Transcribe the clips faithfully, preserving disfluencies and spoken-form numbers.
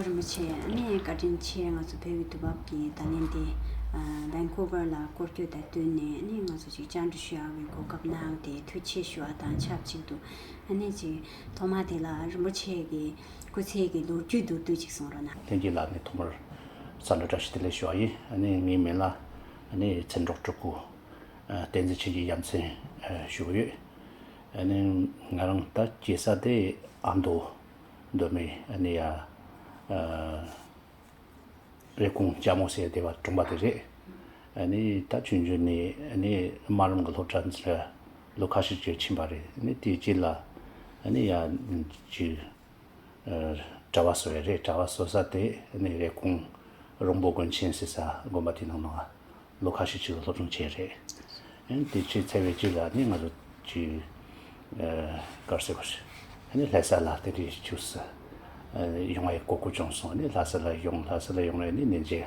རིན་པོ་ཆེ། ཨ་ནི་བཀའ་དྲིན་ཆེ། ང་ཚོ་བོད་ཀྱི་དུས་བབ་ཀྱི་བརྡ་ལན་དེ་ཨ་ཝན་ཀུ་ཝར་ལ་སྐོར་སྐྱོད་དང་བསྟུན་ནས་ཨ་ནི་ང་ཚོ་ཅིག་བཅར་འདྲི་ཞུ་ཡག་གི་གོ་སྐབས་གནང་སྟེ་ཐུགས་རྗེ་ཆེ་ཞུ་བ་དང་ཆབས་ཅིག་ཏུ། ཨ་ནི་ཅིག་ཐོག་མ་དེ་ལ་རིན་པོ་ཆེ་གི་སྐུ་ཚེ་གི་ལོ་རྒྱུས་མདོར་བསྡུས་ཅིག་གསུང་རོགས་གནང་། ལྷན་རྒྱས་ལ་ནི་ཐོག་མར་འཚམས་འདྲི་བཀྲ་ཤིས་བདེ་ལེགས་ཞུ་བ་ཡིན། ཨ་ནི་ངའི་མིང་ལ་ཨ་ནི་མཚན་སྒྲོག་སྤྲུལ་སྐུ། ཨ། བསྟན་འཛིན་ཆོས་རྒྱལ་རྒྱལ་མཚན། ཨ། ཞུ་གི་ཡོད། ཨ་ནི་ང་རང་ད་སྐྱེས་ས་དེ་ཨ་མདོ། མདོ་སྨད། ཨ་ནི་ཡ། ཨ། རེབ་གོང་ལྕགས་མོ་ཟེར་སྡེ་བ་གྲོང་པ་དེ་རེད། ཨ་ནི་ད་ཆུང་ཆུང་ནས་ཨ་ནི་སྨ་རམ་གྱི་སློབ་གྲྭ་འཛིན་གྲྭ་ལོ་ཁ་ཤས་ཅིག་ཕྱིན་པ་རེད། ཨ་ནི་དེའི་རྗེས་ལ་ཨ་ནི་ཡ་ཅིག་ཨ། གྲྭ་པ་བཟོ་ཡ་རེད། གྲྭ་པ་བཟོ་ས་དེ་ནི་རེབ་གོང་རོང་པོ་དགོན་ཆེན་ཟེར་ས་དགོན་པ་དེ་ནང་ན་ལོ་ཁ་ཤས་ཅིག་སློབ་སྦྱོང་བྱས་རེད། ཨ་ནི་དེ་བྱས་ཚར་བའི་རྗེས་ལ་ནི་ང་ཚོ་ཅིག་ཨ། ག་རེ་ཟེར་དགོས་རེད། ཨ་ནི་ལྷ་ས་ལ་དེ་འདྲའི་ཕྱོགས་སུ་ཨ། ཡོང་བའི་གོ་སྐབས་བྱུང་སོང་། ཨ་ནི་ལྷ་ས་ལ་ཡོང་། ལྷ་ས་ལ་ཡོང་ནས་ནི་ཉིན་རྗེས་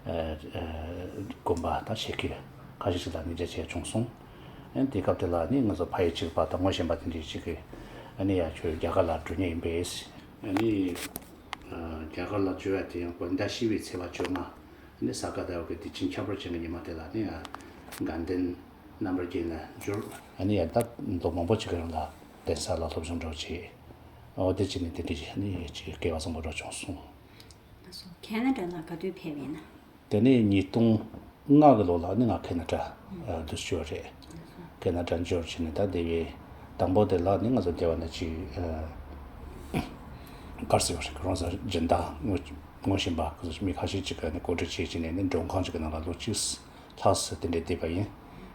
ཨ། ཨ། དགོན་པ་དང་ཆེད་ཁུལ་ཁ་ཤས་ཤིག་ལ་ཉིན་རྗེས་བྱས་བྱུང་སོང་། ཨ་ནི་དེ་སྐབས་དེ་ལ་ནི་ང་ཚོ་ཕ་ཡུལ་གཅིག་པ་དང་ངོ་ཤེས་པ་དེ་འདྲའི་ཅིག་གིས་ཨ་ནི་ཡ་ཁྱོད་རྒྱ་གར་ལ་འགྲོ་མཁན་ཡིན་པས། ཨ་ནི་ཨ། རྒྱ་གར་ལ་འགྲོ་ཡ་དེ་ཡང་དགོང་དག་བཞི་པའི་ཚེས་པ་བཅོ་ལྔ། ཨ་ནི་ས་ག་ཟླ་བ་གི་དུས་ཆེན་ཁྱད་པར་ཅན་གྱི་ཉི་མ་དེ་ལ་ནི་ཨ། དགའ་ལྡན་རྣམ་པར་རྒྱལ་ལ་འབྱོར། ཨ་ནི་ཡ་ད་ལོ་མང་པོ་ཅིག་གི་རིང་ལ་གདན་ས་ལ་སློབ་སྦྱོང་འགྲོ་བྱས། འོ་དེ་བྱས་ནས་དེ་འདྲའི་ཨ་ནི་ཅིག་སྐལ་བ་བཟང་པོ་འདྲ་བྱུང་སོང་། ལགས་སོ། ཁེ་ན་ཌ་ལ་ག་དུས་ཕེབས་ཡིན་ན། དེ་ནས་ཉིས་སྟོང་ལྔ་གི་ལོ་ལ་ནི་ང་ཁེ་ན་ཌ་ཨ། འདིར་འབྱོར་རེད། ཁེ་ན་ཌ་འབྱོར་བྱས་ནས་ད་དེ་བས་དང་པོ་དེ་ལ་ནི་ང་ཚོ་སྡེ་བ་ནས་ཅིག་ཨ། ག་རེ་ཟེར་དགོས་རེད། ཁོ་རང་ཚོ་སྦྱིན་བདག་ངོ་ངོ་ཤེས་པ་མི་ཁ་ཤས་ཅིག་གིས་ནི་གོ་སྒྲིག་བྱས་བྱས་ནས་ནི་མགྲོན་ཁང་ཅིག་གི་ནང་ལ་ལོ་གཅིག་ལྷག་ཙམ་དེ་འདྲ་བསྡད་པ་ཡིན།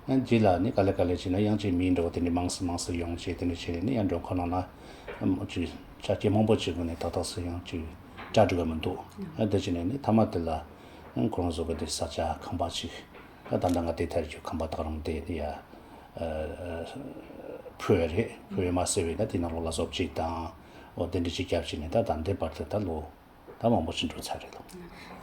ཨ། རྗེས་ལ་ནི་ག་ལེ་ག་ལེ་བྱས་ན་ཡང་ཅིག་མི་འདྲ་བོ་དེ་འདྲ་མང་ཙམ་མང་ཙམ་ཡོང་བྱས། དེ་འདྲ་བྱས་ནས་ནི་ཡང་མགྲོན་ཁང་ནང་ལ་ཨ། ཅིག་ཆ་རྐྱེན་མང་པོ་ཅིག་གི་ནི་ཏག་ཏག་ཙམ་ཡང་ཅིག་གྲ་སྒྲིག་གི་མི་འདུག་ཨ། དེ་བྱས་ནས་ནི་མཐའ་མ་དེ་ལ་ཨ། ཁོ་རང་ཚོ་གི་དེ་ས་ཆ་ཁང་པ་ཅིག་ད་ད་ལྟ་ང་བསྡད་ཐར་རྒྱུ་ཁང་པ་དག་རང་དེ་ནི་ཡ་ཨ། ཨ། ཕུལ་བ་རེད། ཕུལ་བས་མ་ཟད་པའི་ད་དེ་ནང་ལོགས་ལ་བཟོ་བཅོས་དང་འོ་དེ་འདྲ་ཅིག་བརྒྱབ་བྱས་ནས་ད་ད་ལྟའི་བར་དུ་ད་ལོ་ད་མང་པོ་ཞིག་འགྲོ་ཚར་རེད་ལོ།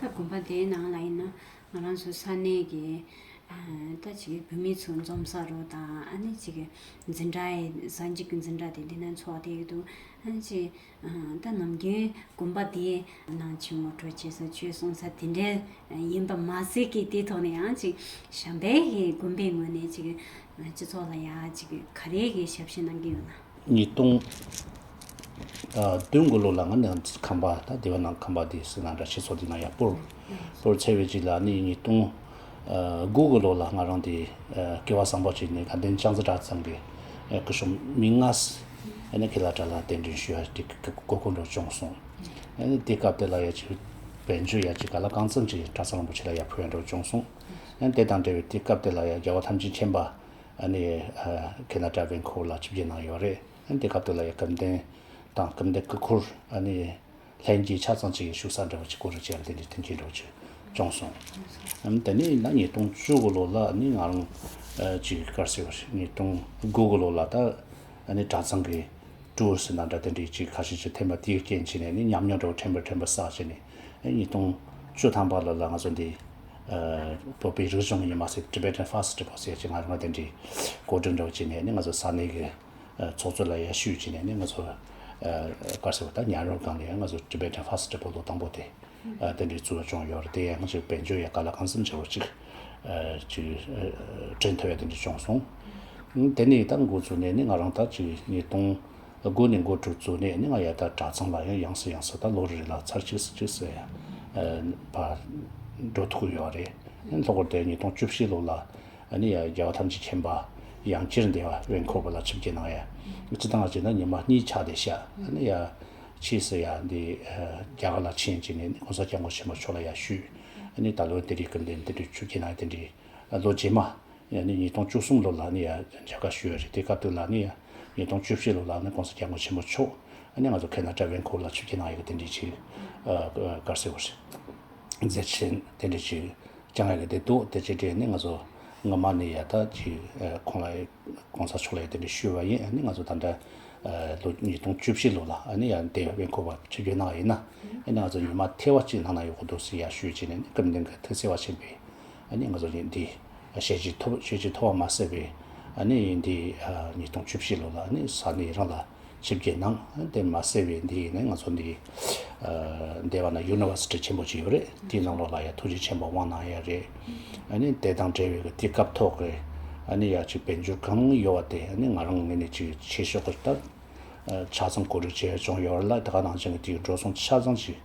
ད་དགོན་པ་དེའི་ནང་ལ་ཡིན་ན་ང་རང་ཚོ་ས་གནས་ཀྱི་ཨ། ད་ཅིག་བོད་མི་ཚོ་འཛོམས་ས་རུ་དང་ཨ་ནི་ཅིག་འཛིན་གྲྭ་ཡི་གཟའ་མཇུག་གི་འཛིན་གྲྭ་དེ་འདི་ནང་འཚོགས་བསྡད་ཀྱི་འདུག་ཨ་ནི་ཅིག་ཨ། ད་ནམ་རྒྱུན་དགོན་པ་དེའི་ནང་ཅིག་ངོ་སྤྲོད་བྱེད་ས་ཆོས་གསུང་ས་དེ་འདྲ་ཡིན་པ་མ་ཟད་ཀྱི་དེའི་ཐོག་ནས་ཡང་ཅིག་གཞན་པའི་གི་དགོན་པའི་ངོས་ནས་ཅིག་སྤྱི་ཚོགས་ལ་ཡ་ཅིག་ག་རེ་གི་ཞབས་ཕྱི་གནང་གི་ཡོད་ན། ཉིས་སྟོང་བདུན་གི་ལོ་ལ་ང་ནི་ཁང་པ་ད་སྡེ་བ་ནང་ཁང་པ་དེ་སུ་ནང་འདྲ་ཕྱི་ཚོགས་དེ་ནང་ཡར་སྤོར་སྤོར་ཚར་བའི་རྗེས་ལ་ནི་ཉིས་སྟོང་དགུ་གི་ལོ་ལ་ང་རང་དེ་སྐལ་བ་བཟང་པོ་ཅིག་ནས་དགའ་ལྡན་ལྕང་རྩེ་གྲྭ་ཚང་གི་སྐུ་ཞབས་མི་ལྔ་ཨ་ནི་ཁེ་ལ་ཏྲ་ལ་གདན་འདྲེན་ཞུ་ཡ་དེ་གི་གོ་སྐབས་འདྲ་བྱུང་སོང་། ཨ་ནི་དེ་སྐབས་དེ་ལ་ཡ་ཅིག་དཔལ་འབྱོར་ཡ་ཅིག་ག་ལ་གང་འཚམ་ཅིག་གྲྭ་ཚང་རིན་པོ་ཆེ་ལ་ཡ་ཕུལ་ཡ་འདྲ་བྱུང་སོང་། ཨ་ནི་དེ་དང་འབྲེལ་བའི་དེ་སྐབས་དེ་ལ་ཡ་རྒྱལ་བ་ཐམས་ཅད་མཁྱེན་པ་ཨ་ནི་ཁེ་ན་ཌ་ཝན་ཀུ་ཝར་ལ་ཆིབས་བསྒྱུར་གནང་ཡོད་རེད། ཨ་ནི་དེ་སྐབས་དེ་ལ་ཡ་སྐུ་མདུན་དང་སྐུ་མདུན་སྐུ་འཁོར་ཨ་ནི་ལྷན་རྒྱས་ཆ་ཚང་གཅིག་གི་བཞུགས་ས་འདྲ་བོ་ཅིག་བསྐོ་སྒྲིག་བྱས་པ་དེ་འདྲའི་མཐུན་རྐྱེན་འདྲ་བོ་ཅིག་བྱུང་སོང་། ཨ་ནི་དེ་ནས་ཡིན་ན་ཉིས་སྟོང་བཅུ་གི་ལོ་ལ་ཨ་ནི་ང་རང་ཨ་ཅིག་ག་རེ་ཟེར་བ་རེད། ཉིས་སྟོང་དགུ་གི་ལོ་ལ་ད་ཨ་ནི་གྲྭ་ཚང་གི་ཊུར་ཟེར་ན་འདྲ་དེ་འདྲའི་ཅིག་ཁ་ཤས་ཅིག་ཐོན་པ་དེའི་རྐྱེན་བྱས་ནས་ནི་ཉམས་མྱོང་འདྲ་བོ་ཕྲན་བུ་ཕྲན་བུ་བསགས་བྱས་ནས་ཨ་ཉིས་སྟོང་བཅུ་ཐམ་པ་ལོ་ལ་ང་ཚོ་འདི་ཨ་བོད་པའི་རིག་གཞུང་ཡིན་མ་ཟད་Tibetan Festival་ཟེར་ཅིག་ང་རང་དེ་འདྲའི་གོ་སྒྲིག་འདྲ་བོ་བྱས་ནས་ནི་ང་ཚོ་ས་གནས་ཀྱི་ཨ་ཚོགས་གཙོ་ལ་ཡར་ཞུས་བྱས་ནས་ནི་ང་ཚོ་ཨ་ག་རེ་ཟེར་བ་ད་ཉག་རོང་སྒང་ལ་ཡང་ང་ཚོ་Tibetan Festival་ལོ་དང་པོ་དེ་ཨ་དེ་འདྲའི་བཙུགས་པ་བྱུང་ཡོད་རེད། དེ་ཡང་ཅིག་དཔལ་འབྱོར་ཡ་ག་ལ་གང་འཚམ་བྱས་པ་ཅིག་ཨ་ཅིག་ཨ་བསྐྲུན་ཐུབ་ཡ་དེ་འདྲ་བྱུང་སོང་། དེ་ནས་ད་འགོ་བཙུགས་ནས་ནི་ང་རང་ད་ཅིག་ཉིས་སྟོང་དགུ་ནས་འགོ་ཁྲིད་བཙུགས་ནས་ནི་ང་ཡ་ད་གྲྭ་ཚང་ལ་ཡང་ཡང་སེ་ཡང་སེ་ད་ལོ་རེ་ལ་ཚར་གཅིག་གཅིག་སེ་ཡ་ཨ་ཕར་འགྲོ་ཐུབ་ཀྱི་ཡོད་རེད། ལྷག་པར་དུ་ཉིས་སྟོང་བཅུ་བཞི་ལོ་ལ་ཨ་ནི་ཡ་རྒྱལ་བ་ཐམས་ཅད་མཁྱེན་པ་ཡང་སྤྱིར་འདི་བ་ཝེན་ཁོ་བ་ལ་ཆིབས་བསྒྱུར་གནང་ཡ། སྤྱི་བཏང་བྱས་ན་ཉི་མ་གཉིས་ཆགས་བསྡད་ཤག་ཨ་ནི་ཡ་ཕྱིས་སུ་ཡ་འདི་ཨ་རྒྱ་གར་ལ་ཕྱིན་བྱས་ནས་ནི་གོང་ས་སྐྱབས་མགོན་ཆེན་པོ་མཆོག་ལ་ཡ་ཞུས། ཨ་ནི་ད་ལོ་དེ་རིང་སྐུ་མདུན་དེ་འདྲའི་ཆིབས་བསྒྱུར་གནང་ཡ་དེ་འདྲའི་ལོ་རྗེས་མ་ཨ་ནི་ཉིས་སྟོང་བཅུ་གསུམ་ལོ་ལ་ནི་ཡ་མཇལ་ཁ་ཞུས་ཡ་རེད། དེ་སྐབས་དུས་ལ་ནི་ཡ་ཉིས་སྟོང་བཅུ་བཞི་ལོ་ལ་ནི་གོང་ས་སྐྱབས་མགོན་ཆེན་པོ་མཆོག་ཨ་ནི་ང་ཚོ་ཁེ་ན་ཌ་ཝེན་ཁོ་བ་ལ་ཆིབས་བསྒྱུར་གནང་ཡ་གི་དེ་འདྲའི་ཆེད་ཨ་ག་རེ་ཟེར་བ་རེད། མཛད་ཆེན་དེ་འདྲ་ཅིག་བསྐྱངས་ཡ་གི་དེ་འདུག་དེ་ཅི་འདྲའི་ནི་ང་ཚོ་སྔ་མ་ནས་ཡ་ད་ཅིག་ཨ་ཁོང་ལ་གོང་ས་མཆོག་ལ་ཡ་དེ་འདྲ་ཞུས་པ་ཡིན། ཨ་ནི་ང་ཚོ་ད་ལྟ་ཨ་ལོ་ཉིས་སྟོང་བཅུ་བཞི་ལོ་ལ་ཨ་ནི་ཡ་འདི་ཝེན་ཁོ་བ་ཆིབས་བསྒྱུར་གནང་ཡ་ཡིན་ན་ཨ་ནི་ང་ཚོ་ཉི་མ་ཐེ་བ་གཅིག་གནང་ན་ཡག་པོ་འདུག་ཟེར་ཡ་ཞུས་བྱས་ནས་ནི་སྐུ་མདུན་གྱི་ཐུགས་བརྩེ་བ་ཆེན་པོས་ཨ་ནི་ང་ཚོ་འདི་ཞལ་གྱིས་ཐོབ་ཞལ་གྱིས་ཐོབ་པ་མ་ཟད་པའི་ཨ་ནི་འདི་ཨ་ཉིས་སྟོང་བཅུ་བཞི་ལོ་ལ་ཨ་ནི་ས་གནས་རང་ལ་ ཆིབས་བསྒྱུར་གནང་། དེ་མ་ཟད་པའི་འདི་ཡིན་ན་ང་ཚོ་འདི་འདས་པ་ན་ཡུ་ནི་ཝར་སི་ཊི་ཆེན་པོ་ཅིག་ཡོད་རེད། དེའི་ནང་ལོགས་ལ་ཡང་ཐུགས་རྗེ་ཆེན་པོ་དབང་གནང་ཡ་རེད། ཨ་ནི་དེ་དང་འབྲེལ་བའི་གི་དེ་སྐབས་ཐོག་གི་ཨ་ནི་ཡ་ཅིག་དཔལ་འབྱོར་གང་ཡོད་པ་དེ་ཨ་ནི་ང་རང་ངོས་ནས་ཅིག་ཆེ་ཤོས་ཀྱི་ད་ཆ་ཚང་གོ་སྒྲིག་བྱས་བྱུང་ཡོད་རེད་ལ། དེ་ག་ནང་བཞིན་གི་དེའི་འགྲོ་སོང་ཆ་ཚང་ཅིག་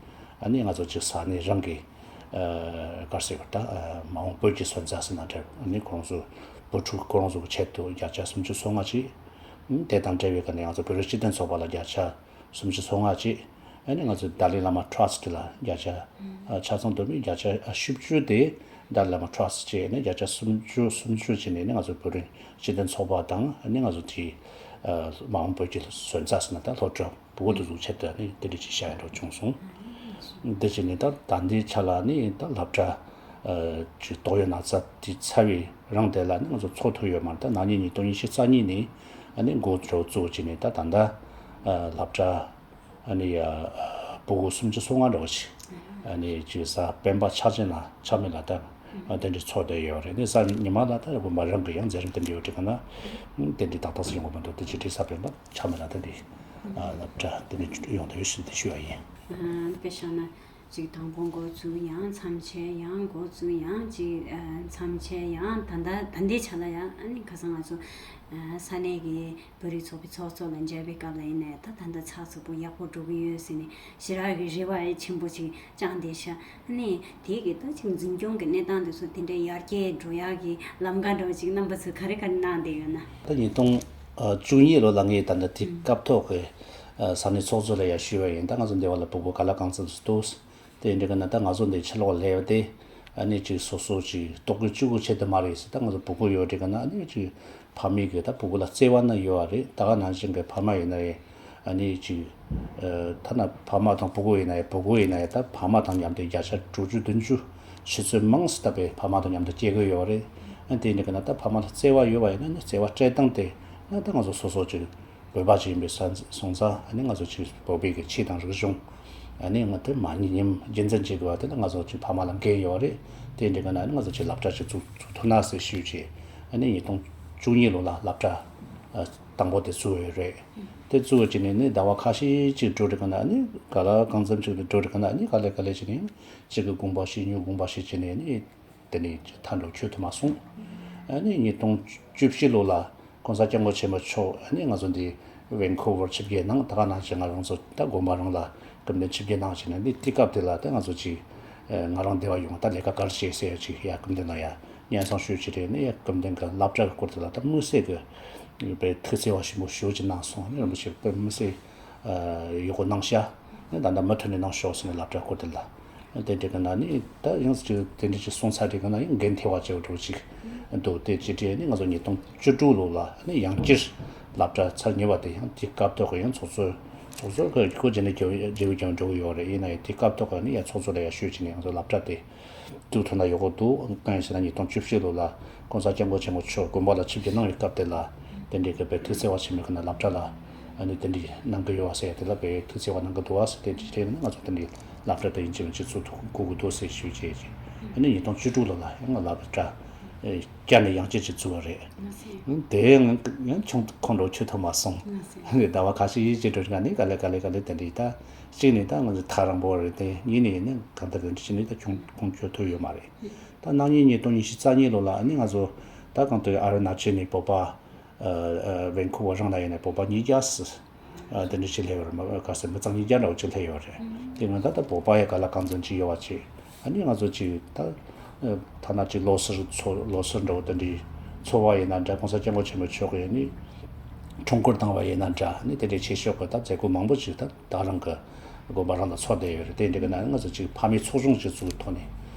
ཨ་ནི་ང་ཚོ་ཅིག་ས་གནས་རང་གི་ག་རེ་ཟེར་བ་ད་མ་འོངས་བོད་ཀྱི་སོན་རྩ་ཟེར་ན་འདྲ། ཨ་ནི་ཁོ་རང་ཚོ་བུ་ཕྲུག་ཁོ་རང་ཚོ་གི་ཆེད་དུ་བརྒྱ་ཆ་སུམ་ཅུ་སོ་ལྔ་ཅིག་དེ་དང་འབྲེལ་བའི་ག་ནས་ང་ཚོ་བོད་རིགས་སྤྱི་མཐུན་ཚོགས་པ་ལ་བརྒྱ་ཆ་སུམ་ཅུ་སོ་ལྔ་ཅིག་ཨ་ནི་ང་ཚོ་ཏཱ་ལའི་བླ་མ་ཊྲ་སི་ཊི་ལ་བརྒྱ་ཆ་ཨ་ཆ་ཚང་བསྡོམས་ནས་བརྒྱ་ཆ་ཨ་བཞི་བཅུ་དེ་ཏཱ་ལའི་བླ་མ་ཊྲ་སི་ཊི་བྱས་ནས་བརྒྱ་ཆ་སུམ་ཅུ་སུམ་ཅུ་བྱས་ནས་ནི་ང་ཚོ་བོད་རིགས་སྤྱི་མཐུན་ཚོགས་པ་དང་ཨ་ནི་ང་ཚོ་དེ་ཨ་མ་འོངས་བོད་ཀྱི་སོན་རྩ་ཟེར་ན་ད་སློབ་གྲྭ་བུ་གུ་དེ་ཚོ་ཆེད་དུ་ཨ་ནི་དེ་འདྲ་ཅིག་བྱ་ཡ་འགྲོ་བྱུང་སོང་། དེ་བྱས་ནས་ད་ད་ལྟའི་ཆ་ལ་ནི་ད་སློབ་གྲྭ་ཨ་ཅིག་གཏོགས་ཡོད་ན་ཚ་དེ་ཚར་བའི་རང་དེ་ལ་ནི་ང་ཚོ་ཚོགས་ཐུབ་ཡོད་མ་རེད། ད་ན་ནིང་ཉིས་སྟོང་ཉི་ཤུ་རྩ་གཉིས་ནས་ཨ་ནི་འགོ་འཛུགས་བྱས་ནས་ད་ད་ལྟ་ཨ་སློབ་གྲྭ་ཨ་ནི་ཡ་ཨ་བུ་གུ་སུམ་ཅུ་སོ་ལྔ་འདྲ་བོ་ཞིག་ཨ་ནི་ཅིག་གཟའ་སྤེན་པ་ཆགས་ཅན་ལ་ཆགས་མེད་ལ་ད་ཨ་དེ་འདྲའི་ཚོགས་བསྡད་ཡོད་རེད། ནི་གཟའ་ཉི་མ་ལ་ད་དགོན་པ་རང་གི་ཡང་མཛད་རིམ་དེ་འདྲ་ཡོད་དྲན་ག་ན་དེ་འདྲའི་ཏག་ཏག་ཟིན་ཡོང་གི་མི་འདུག་དེ་ཅི་དྲིས་གཟའ་སྤེན་པ་ཆགས་མེད་ལ་ད་འདི་ཨ་སློབ་གྲྭ་དེ་འདྲ་ཡོང་བསྡད་ཡོད་ཟེར་དེ་ཞུ་བ་ཡིན། ཨ་དཔེ་བཞག་ན། ཅིག་དང་པོ་འགོ་བཙུགས་ཡང་མཚམས་ཆད་ཡང་འགོ་བཙུགས་ཡང་ཅིག་ཨ་མཚམས་ཆད་ཡང་ད་ལྟ་ད་ལྟའི་ཆ་ལ་ཡང་ཨ་ནི་ཁ་སང་ང་ཚོ་ཨ་ས་གནས་ཀྱི་བོད་རིགས་ཚོགས་པའི་ཚོགས་གཙོ་ལ་མཇལ་བའི་སྐབས་ལ་ཡིན་ནའི་ད་ད་ལྟ་ཚགས་ཚུད་པོ་ཡག་པོ་འགྲོ་གི་ཡོད་ཟེར་ནས་ཞེ་དྲག་གི་རེ་བ་ཆེན་པོ་ཅིག་བཅངས་བསྡད་ཤག་ཨ་ནི་དེ་གི་ད་ཅིག་འཛིན་སྐྱོང་གི་གནས་སྟངས་དེ་ཚོ་དེ་འདྲའི་ཡར་རྒྱས་འགྲོ་ཡག་གི་ལམ་ཁ་འདྲ་བོ་ཅིག་རྣམ་པ་ཚོས་ག་རེ་ག་རེ་གནང་བསྡད་ཡོད་ན། ད་ཉིས་སྟོང་བཅུ་གཉིས་ལོ་ལ་ངས་ད་ལྟ་དེ་སྐབས་ཐོག་གི་ས་གནས་ཚོགས་གཙོ་ལ་ཡར་ཞུས་པ་ཡིན། ད་ང་ཚོ་འདི་བ་ལ་ཕྲུ་གུ་ག་ལ་གང་འཚམ་ཞིག་འདུག་དེ་འདྲ་གི་ན་ད་ང་ཚོ་འདི་ཕྱི་ལོགས་སླེབས་ཏེ་ཨ་ནི་ཅིག་སོ་སོ་ཅིག་ལྟོ་གོས་གཅིག་པོ་ཆེད་དུ་མ་རེད་ཟེར། ད་ང་ཚོ་ཕྲུ་གུ་ཡོད་དྲན་གི་ན་ཨ་ནི་ཅིག་ཕ་མའི་གི་ད་ཕྲུ་གུ་ལ་བརྩེ་བ་ནི་ཡོད་པ་རེད། ད་ག་ནང་བཞིན་གི་ཕ་མ་ཡིན་ན་རེད། ཨ་ནི་ཅིག་ཨ་ཐ་ན་ཕ་མ་དང་ཕྲུ་གུ་ཡིན་ན་ཡང་། ཕྲུ་གུ་ཡིན་ན་ཡང་ད་ཕ་མ་དང་མཉམ་དུ་བརྒྱ་ཆ་དྲུག་ཅུ་བདུན་ཅུ་ཆུ་ཚོད་མང་ཙམ་ད་པའི་ཕ་མ་དང་མཉམ་དུ་སྐྱེལ་གི་ཡོད་རེད། ཨ་དེ་འདྲ་གི་ན་ད་ཕ་མ་ལ་བརྩེ་བ་ཡོད་པ་ཡིན་ན་ནི་བརྩེ་བ་སྤྲད་སྟངས་དེ་ན་ད་ང་ཚོ་སོ་སོ་ཅིག་བོད་པ་ཅིག་ཡིན་པའི་ས་སོང་ཙང་ཨ་ནི་ང་ཚོ་ཅིག་བོད་པའི་གི་ཆོས་དང་རིག་གཞུང་ཨ་ནི་ང་དེ་མ་ཉམས་རྒྱུན་འཛིན་བྱེད་དགོས་པ་དེ་ལ་ང་ཚོ་ཅིག་ཕ་མ་ལ་འགན་ཡོད་རེད། དེ་འདྲ་གི་ན་ཨ་ནི་ང་ཚོ་ཅིག་སློབ་གྲྭ་ཅིག་བཙུགས་བཙུགས་ཐུབ་ན་ཟེར་ཞུས་བྱས། ཨ་ནི་ཉིས་སྟོང་བཅུ་གཉིས་ལོ་ལ་སློབ་གྲྭ་ཨ་དང་པོ་དེ་བཙུགས་ཡོད་རེད། དེ་བཙུགས་བྱས་ནས་ནི་ཟླ་བ་ཁ་ཤས་ཅིག་འགྲོ་དུས་ག་ན་ནི་ག་ལ་གང་འཚམ་ཅིག་འགྲོ་དུས་ག་ན་ནི་ག་ལེ་ག་ལེ་བྱས་ནས་གཅིག་གི་དགོངས་པ་བཞེས་གཉིས་དགོངས་པ་བཞེས་བྱས་ནས་ནི་དེ་ནས་མཐའ་འགྲོ་ཆོད་ཐུབ་མ་སོང་། ཨ་ནི་ཉིས་སྟོང་བཅུ་བཞི་ལོ་ལ་༸གོང་ས་༸སྐྱབས་མགོན་ཆེན་པོ་མཆོག་ཨ་ནི་ང་ཚོ་འདི་ཝན་ཁུ་ཝར་ཆིབས་བསྒྱུར་གནང་། ད་ག་ནང་བཞིན་ང་རང་ཚོ་ད་དགོན་པ་རང་ལ་སྐུ་མདུན་ཆིབས་བསྒྱུར་གནང་བྱས་ནས་ནི་དེ་སྐབས་དེ་ལ་ད་ང་ཚོ་ཅིག་ང་རང་འདི་བ་ཡོང་ད་ལས་ཀ་ག་རེ་བྱེད་ཟེར་ཡ་ཅིག་ཡ་སྐུ་མདུན་ལ་ཡ། སྙན་སེང་ཞུས་བྱས་རེད། ནི་ཡ་སྐུ་མདུན་གྱི་སློབ་གྲྭ་གི་སྐོར་དེ་ལ་ད་དམིགས་བསལ་གྱི་དཔེ་ཐུགས་བརྩེ་བ་ཆེན་པོ་ཞེ་པོ་ཅིག་གནང་སོང་། ནི་རིན་པོ་ཆེ་དཔེ་དམིགས་བསལ་ཡག་པོ་གནང་ཤག་ནི་ད་ལྟ་མུ་མཐུད་ནས་གནང་ཤོག་ཟེར་ནས་སློབ་གྲྭ་སྐོར་དེ་ལ་དེ་འདྲ་གི་ན་ནི་ད་ཡང་ཅིག་དེ་འདྲ་ཅིག་སོང་ཚར་དེ་གི་ན་ཡང་འགན་ཐེ་བ་ཅིག་འདྲ་བོ་ཅིག་འདུག་དེ་ཅི་དྲན་ནི་ང་ཚོ་ཉིས་སྟོང་བཅུ་དྲུག་ལོ་ལ་ནི་ཡང་བསྐྱར་སློབ་གྲྭ་ཚར་གཉིས་པ་དེ་ཡང་དེ་སྐབས་ཐོག་གི་ཡང་ཚོགས་གཙོ་ཚོགས་གཙོ་གི་ཁོ་རྗེས་ནས་རྒྱལ་བའི་རྒྱལ་བའི་ཀྱང་འགྲོ་གི་ཡོད་རེད། ཡིན་ན་ཡང་དེ་སྐབས་ཐོག་གི་ནི་ཡང་ཚོགས་གཙོ་ལ་ཡང་ཞུས་བྱས་ནས་ང་ཚོ་སློབ་གྲྭ་དེ། དུས་ཐོག་ན་ཡོད་དགོས་འདུག་གང་ཡིན་ཟེར་ན་ཉིས་སྟོང་བཅུ་བཞི་ལོ་ལ་༸གོང་ས་༸སྐྱབས་མགོན་ཆེན་པོ་མཆོག་དགོན་པ་ལ་ཆིབས་བསྒྱུར་གནང་བའི་སྐབས་དེ་ལ་དེ་འདྲའི་གི་དཔེ་ཐུགས་བརྩེ་བ་ཆེན་མོའི་ཁ་ནས་སློབ་གྲྭ་ལ་ཨ་ནི་དེ་འདྲའི་གནང་གི་ཡོད་པ་ཟེར་ཡ་དེ་ལ་དཔེ་ཐུགས་བརྩེ་བ་གནང་གི་འདུག་བ་ཟེར། དེ་འདྲའི་རེད་ན་ང་ཚོ་དེ་འདྲའི་སློབ་གྲྭ་དེ་ཡིན་གཅིག་མིན་གཅིག་བཙུགས་ཐུབ་དགོས་ཀྱི་འདུག་ཟེར་ཞུས་བྱས་རྗེས་ཨ་ནི་ཉིས་སྟོང་བཅུ་དྲུག་ལོ་ལ་ཡང་སློབ་གྲྭ་བསྐྱར་ནས་ཡང་བསྐྱར་ཅིག་བཙུགས་པ་རེད། དེ་ཡང་ཡང་ཆུང་ཁོང་ཁྲོ་ཆུད་ཐུབ་མ་སོང་། ཟླ་བ་ཁ་ཤས་ཡིན་གཅིག་འགྲོ་ག་ནས་ག་ལེ་ག་ལེ་ག་ལེ་དེ་འདྲའི་ད་གཅིག་ནས་ད་ང་ཚོ་ཐག་རིང་པོ་རེད། དེ་གཉིས་ནས་ཡིན་ན་གང་ལྟར་དེ་འདྲ་བྱས་ནས་ད་ཁྱོང་ཁོང་ཆོད་ཐུབ་ཡོད་མ་རེད། ད་ནང་ཉིན་ཉིས་སྟོང་ཉི་ཤུ་རྩ་གཉིས་ལོ་ལ་ཨ་ནི་ང་ཚོ་ད་གང་ལྟར་ཨ་རུ་ན་ཅལ་ནས་བོད་པ་ཝན་ཁུ་ཝར་རང་ལ་ཡིན་ན་བོད་པ་ཉིས་བརྒྱ་སི་དེ་འདྲ་ཅིག་སླེབས་ཡོད་རེད། མ་ག་ཟེར་མི་ཚང་ཉིས་བརྒྱ་འདྲ་བོ་ཅིག་སླེབས་ཡོད་རེད། དེ་ང་ད་ད་བོད་པ་ཡ་ག་ལ་གང་འཚམ་ཅིག་ཡོད་པ་ཅིག་ཨ་ནི་ང་ཚོ་ཅིག་ད་ཐ་ན་ཅིག་ལོ་སར་ཚོ་ལོ་སར་འདྲ་བོ་དེ་འདྲའི་ཚོགས་པ་ཡིན་ན་འདྲ། གོང་ས་སྐྱབས་མགོན་ཆེན་པོ་མཆོག་གིས་ནི་ཁྲོམ་སྐོར་བཏང་བ་ཡིན་ན་འདྲ། ནི་དེ་འདྲའི་ཆེ་ཤོས་ཀྱི་ད་མཛད་སྒོ་མང་པོ་ཅིག་ད་ད་རང་གི་དགོན་པ་རང་ལ་ཚོགས་བསྡད་ཡོད་རེད། དེ་འདྲ་གི་ན་ང་ཚོ་ཅིག་ཕ་མའི་ཚོགས་ཆུང་ཅིག་བཙུགས་ཐོག་ནས་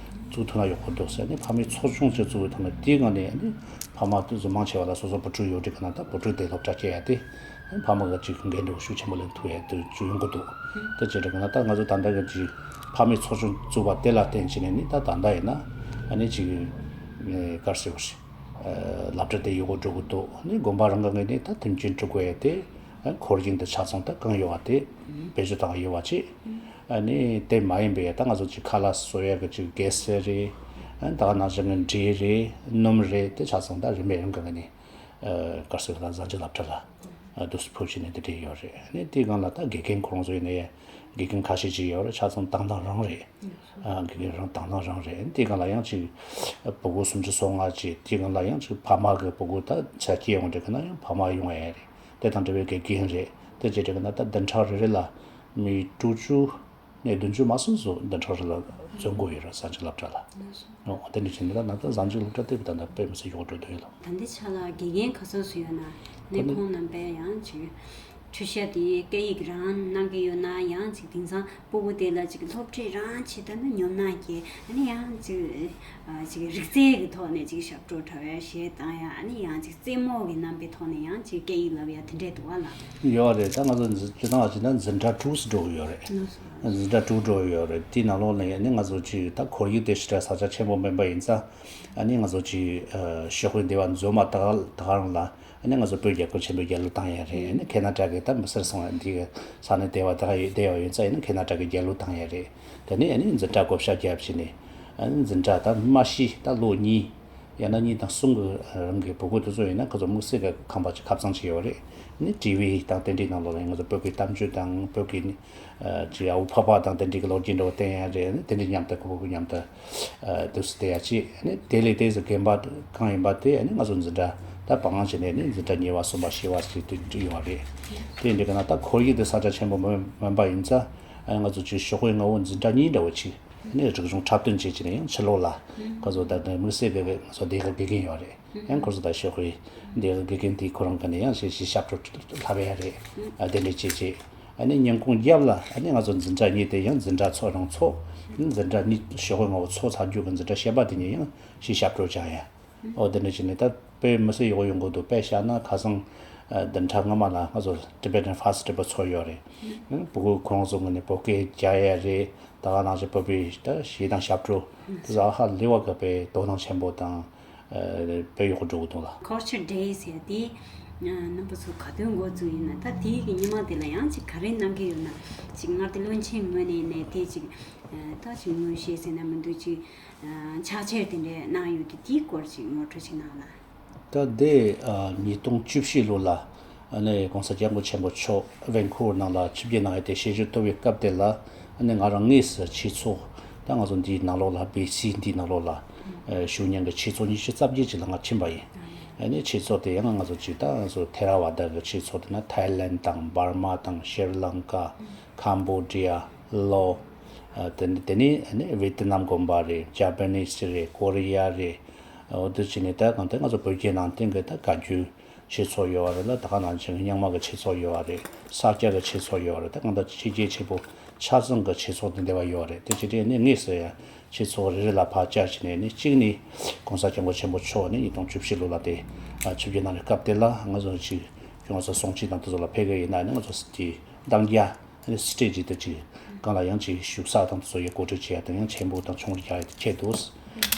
བཙུགས་ཐུབ་ན་ཡག་པོ་འདུག་ཟེར། ནི་ཕ་མའི་ཚོགས་ཆུང་ཅིག་བཙུགས་ཐོག་ནས་དེའི་ངང་ནས་ནི་ཕ་མ་དེ་ཚོ་མང་ཆེ་བ་ལ་སོ་སོ་བུ་ཕྲུག་ཡོད་དྲན་གི་ན་ད་བུ་ཕྲུག་དེ་སློབ་གྲྭ་སྐྱེལ་ཡ་དེ་ཕ་མ་གི་ཅིག་འགན་འདྲ་བོ་ཤུགས་ཆེན་པོ་ལེན་ཐུབ་ཡ་དེ་ཅིག་ཡོང་གི་འདུག་དེ་བྱས་དྲན་གི་ན་ད་ང་ཚོ་ད་ལྟ་གི་ཅིག་ཕ་མའི་ཚོགས་ཆུང་བཙུགས་པ་དེ་ལ་བརྟེན་བྱས་ནས་ནི་ད་ད་ལྟ་ཡིན་ན་ཨ་ནི་ཅིག་ག་རེ་ཟེར་བ་རེད། སློབ་གྲྭ་དེ་ཡག་པོ་འགྲོ་གི་འདུག་ནི་དགོན་པ་རང་གི་ངོས་ནས་ད་མཐུན་རྐྱེན་སྒྲུབ་དགོས་ཡ་དེ། ཨ་ཁོར་ཡུག་འདི་ཆ་ཚང་ད་གང་ཡོད་པ་དེ་བེད་སྤྱོད་བཏང་ཡོད་པ་ཅིག་ཨ་ནི་དེ་མ་ཡིན་པའི་ད་ང་ཚོ་ཅིག་ཁ་ལག་བཟོ་ཡ་གི་ཅིག་གེ་སར་རེད། ཨ་ད་ག་ནང་བཞིན་གི་འབྲས་རེད། སྣུམ་རེད། དེ་ཆ་ཚང་ད་རིན་མེད་རང་གི་ངོས་ནས་ཨ་ག་རེ་ཟེར་ད་བཟའ་འཇུག་སློབ་གྲྭ་ལ་ ཨ་དུས་སུ་ཕུབ་བྱས་ནས་འདི་འདྲས་ཡོད་རེད། ཨ་ནི་དེའི་སྒང་ལ་ད་དགེ་རྒན་ཁོ་རང་ཚོ་ཡིན་ན་ཡང་དགེ་རྒན་ཁ་ཤས་ཅིག་ཡོད་རེད། ཆ་ཚང་བཏང་སྟངས་རང་རེད། ཨ་དགེ་རྒན་རང་བཏང་སྟངས་རང་རེད། ཨ་ནི་དེའི་སྒང་ལ་ཡང་ཅིག་ཕྲུ་གུ་སུམ་ཅུ་སོ་ལྔ་ཅིག་དེའི་སྒང་ལ་ཡང་ཅིག་ཕ་མ་གི་ཕྲུ་གུ་ད་ཆ་སྐྱེས་ཡོང་འདྲ་གི་ན་ཡང་ཕ་མ་ཡོང་ཡ་རེད། དེ་དང་འབྲེལ་བའི་དགེ་རྒན་རེད། དེ་བྱས་འདྲ་གི་ན་ད་བདུན་ཕྲག་རེ་རེ་ལ་མི་དྲུག་ཅུ་ནས་བདུན་ཅུ་མ་ཟིན་ཙམ་བདུན་ཕྲག་རེ་ལ་འཛུལ་དགོས་ཡོད་རེད། གཟའ་མཇུག་སློབ་གྲྭ་ལ། ཨོ་དེ་འདྲ་བྱས་ནས་ད་ད་གཟའ་མཇུག་སློབ་གྲྭ་དེ་ད་ད་དཔེ་མི་སྲིད་ཡག་འགྲོ་འདོད་ཡོད་ལ། ད་ལྟའི་ཆ་ལ་དགེ་རྒན་ག་ཚོད་ཙམ་ཡོད་ན་ནས་ཁོང་རྣམ་པས་ཡང་ཅིག་འཕྲུལ་ཆས་དེ་སྐད་ཡིག་རང་གནང་གི་ཡོད་ན། ཡང་ཅིག་དེང་སང་ཕྲུ་གུ་དེ་ལ་ཅིག་སློབ་ཁྲིད་རང་བྱེད་ཐུབ་ན་ཉོབ་སྣང་སྐྱེ། ཨ་ནི་ཡང་ཅིག་ཨ་ཅིག་རིག་རྩལ་གྱི་ཐོག་ནས་ཅིག་ཞབས་བྲོ་འཁྲབ་ཡ་གཞས་བཏང་ཡ། ཨ་ནི་ཡང་ཅིག་རྩེད་མོ་གི་རྣམ་པའི་ཐོག་ནས་ཡང་ཅིག་སྐད་ཡིག་བསླབ་ཡ་དེ་འདྲས་འདུག་བ་ལ། ཡོད་རེད། ད་ང་ཚོ་འཛི་སྤྱིར་བཏང་བ་བྱས་ན་འཛིན་གྲྭ་དྲུག་ཙམ་འགྲོ་གི་ཡོད་རེད། འཛིན་གྲྭ་དྲུག་འགྲོ་གི་ཡོད་རེད། དེའི་ནང་ལོགས་ནས་ཨ་ནི་ང་ཚོ་ཅིག་ད་ཁོར་ཡུག་དེ་ཞེ་དྲག་ས་ཆ་ཆེན་པོ་མིན་པ་ཡིན་ཙང་། ཨ་ནི་ང་ཚོ་ཅིག་ཨ་ཤོག་བུའི་འདི་བ་འཛོམས་མ་ད་ག་ད་ག་རང་ལ། ཨ་ནི་ང་ཚོ་བོད་རྒྱལ་ཁབ་ཆེན་པོའི་རྒྱལ་གླུ་བཏང་ཡ་རེད། ཨ་ནི་ཁེ་ན་ཌ་གི་ད་མི་སེར་སོང་བ་འདི་གི་ས་ནས་བསྡད་པ་ད་ག་ཡོད་བསྡད་པ་ཡིན་ཙང་། ཨ་ནི་ཁེ་ན་ཌ་གི་རྒྱལ་གླུ་བཏང་ཡ་རེད། དེ་ནས་ཨ་ནི་འཛིན་གྲྭ་བགོ་བཤའ་བརྒྱབ་བྱས་ནས། ཨ་ནི་འཛིན་གྲྭ་ད་མ་གཞི་ད་ལོ་གཉིས་ཡང་ན་གཉིས་དང་གསུམ་གི་རིང་གི་ཕྲུ་གུ་དེ་ཚོ་ཡིན་ན་ཁོ་ཚོ་དམིགས་བསལ་གྱི་ཁང་པ་ཅིག་ཁ་ཚང་ཅིག་ཡོད་རེད། ཨ་ནི་ཊི་ཝི་དང་དེ་འདྲའི་ནང་ལོགས་ལ་ང་ཚོ་བོད་ཀྱི་གཏམ་རྒྱུད་དང་བོད་ཀྱི་ཨ་ཅིག་ཨ་བུ་ཕ་ཕ་དང་དེ་འདྲའི་གི་ལོ་རྒྱུས་འདྲ་བོ་བསྟན་ཡ་རེད། ཨ་ནི་དེ་འདྲའི་མཉམ་དུ་ཕྲུ་གུ་མཉམ་དུ་ཨ་དུས་སུ་བསྡད་ཡ་ཅིག་ཨ་ནི་དེ་ལས་དེ་ཚོ་རྒན་པ་གང་ཡིན་པ་དེ་ཨ་ནི་ང་ཚོ་འཛིན་གྲྭ་ད་བང་བྱས་ནས་ཨ་ནི་འཛིན་གྲྭ་གཉིས་པ་གསུམ་པ་བཞི་པ་ཞིག་དེ་འདྲ་ཡོད་རེད། དེ་འདྲ་གི་ན་ད་ཁོར་ཡུག་དེ་ས་ཆ་ཆེན་པོ་མིན་མིན་པ་ཡིན་ཙང་། ཨ་ནི་ང་ཚོ་ཅིག་ཤོག་བུའི་ངོ་བོ་འཛིན་གྲྭ་གཉིས་འདྲ་བོ་ཅིག་ཨ་ནི་རིག་གཞུང་འཁྲབ་སྟོན་བྱེད་ཀྱི་ནས་ཡང་ཕྱི་ལོགས་ལ་ཁོ་ཚོ་ད་ལྟ་དམིགས་བསལ་གྱི་ང་ཚོ་སྡེ་ཁག་དགེ་རྒན་ཡོད་རེད། ཡང་ཁོ་ཚོ་ད་ཤོག་བུའི་སྡེ་ཁག་དགེ་རྒན་དེ་ཁོ་རང་གི་ནས་ཡང་ཞེ་ཞེ་ཞབས་བྲོ་ལྷབ་ཡ་རེད། ཨ་དེ་འདྲ་བྱེད་བྱེད། ཨ་ནི་ཉིན་གུང་རྒྱབ་ལ་ཨ་ནི་ང་ཚོ་འཛིན་གྲྭ་གཉིས་དེ་ཡང་འཛིན་གྲྭ་ཚོགས་རང་ཚོགས། འཛིན་གྲྭ་གཉིས་ཤོག་བུའི་ངོ་བོ་ཚོགས་ཚར་རྒྱུ་གི་འཛིན་གྲྭ་བཤད་པ་དེ་གཉིས་ཡང་ཞེ་ཞབས་བྲོ་སྦྱང་ཡ། ཨོ་དེ་འདྲ་བྱས་ནས་ད་དཔེ་མི་སྲིད་ཡག་པོ་ཡོང་གི་འདུག་དཔེ་བཞག་ན་ཁ་སང་ཨ་བདུན་ཕྲག་སྔ་མ་ལ་ང་ཚོ་Tibetan Festival་ཚོགས་ཡོད་རེད། ཨ་ཕྲུ་གུ་ཁོང་ཚོ་ངོས་ནས་བོད་སྐད་རྒྱག་ཡ་རེད། ད་ག་ནང་བཞིན་བོད་པའི་ད་གཞས་དང་ཞབས་བྲོ་དེ་ཚོ་ཧ་ལས་པ་གི་དཔེ་དོ་སྣང་ཆེན་པོ་དང་ཨ་དཔེ་ཡག་པོ་འགྲོ་གི་འདུག་ལ། Culture Day་ཟེར་དེ་ཨ་རྣམ་པ་ཚོ་ག་དུས་འགོ་བཙུགས་ཡིན་ན། ད་དེའི་གི་ཉི་མ་དེ་ལ་ཡང་ཅིག་ག་རེ་གནང་གི་ཡོད་ན། ཅིག་མངའ་སྡེ་བློན་ཆེན་ངོས་ནས་ཡིན་ནའི་དེ་ཅིག་ཨ་ད་ཅིག་དངོས་གཞི་ཟེར་ན་མི་འདུག་ཅིག་ཕྱག་འཁྱེར་དེ་འདྲས་གནང་ཡོད་དུས། དེའི་སྐོར་ཅིག་ངོ་སྤྲོད་ཅིག་གནང་ལ། ད་དེ་ཨ་ཉིས་སྟོང་བཅུ་བཞི་ལོ་ལ་ཨ་ནི་༸གོང་ས་༸སྐྱབས་མགོན་ཆེན་པོ་མཆོག་ཝན་ཁུ་ཝར་ནང་ལ་ཆིབས་བསྒྱུར་གནང་ཡས་དེ་ཞལ་བཞུགས་ཐུབ་པའི་སྐབས་དེ་ལ། ཨ་ནི་ང་རང་དངོས་སུ་ཆོས་ཚོགས་ད་ང་ཚོ་འདིའི་ནང་ལོགས་ལ་བྷི་སི་འདིའི་ནང་ལོགས་ལ་ཨ་ཞུགས་མཁན་གྱི་ཆོས་ཚོགས་ཉི་ཤུ་རྩ་བརྒྱད་ཅིག་ལ་ང་ཕྱིན་པ་ཡིན། ཨ་ནི་ཆོས་ཚོགས་དེ་ཡང་ང་ཚོ་ཅིག་ད་ང་ཚོ་ཐེ་ར་ཝ་ད་གི་ཆོས་ཚོགས་དེ་ན་ཐའི་ལེན་དང་འབར་མ་དང་ཤྲི་ལང་ཀ། ཁམ་བྷོ་ཌི་ཡ། ལའོ། ཨ་དེ་དེ་ནས་ཨ་ནི་ཝེ་ཏི་ནམ་དགོན་པ་རེད། ཇ་པ་ནིས་རེད། ཀོ་རི་ཡ་རེད། འོ་དེ་བྱས་ནས་ད་གང་ལྟར་ང་ཚོ་བོད་བརྒྱུད་ནང་བསྟན་གྱི་ད་བཀའ་བརྒྱུད་ཆོས་ཚོགས་ཡོད་པ་རེད་ལ། ད་ག་ནང་བཞིན་རྙིང་མ་གི་ཆོས་ཚོགས་ཡོད་པ་རེད། ས་སྐྱ་གི་ཆོས་ཚོགས་ཡོད་པ་རེད། ད་གང་ལྟར་ཆོས་བརྒྱུད་ཆེན་པོ་ཆ་ཚང་གི་ཆོས་ཚོགས་དེ་འདྲ་བ་ཡོད་པ་རེད། དེ་བྱས་ཏེ་ནི་དངོས་སུ་ཡང་ཆོས་ཚོགས་རེ་རེ་ལ་ཕར་བཅར་བྱས་ནས་ནི། གཅིག་ནི་༸གོང་ས་༸སྐྱབས་མགོན་ཆེན་པོ་མཆོག་ནི་ཉིས་སྟོང་བཅུ་བཞི་ལོ་ལ་དེ་ཨ་ཆིབས་བསྒྱུར་གནང་བའི་སྐབས་དེ་ལ་ང་ཚོ་ཅིག་ང་ཚོ་གསུང་ཆོས་དང་དེ་ཚོ་ལ་ཕེབས་ཀྱི་ཡིན་ན། ནི་ང་ཚོ་དེ་འདང་རྒྱག་ཨ་ནི་སི་ཊེ་ཇི་དེ་ཅིག་སྒང་ལ་ཡང་ཅིག་བཞུགས་ས་དང་དེ་ཚོ་ཡི་གོ་སྒྲིག་བྱེད་ཡ་དང་ཡང་ཆེན་པོ་དང་ཆུང་རུ་རྒྱག་ཡ་དེ་ཁྱད་འདུག་ནས་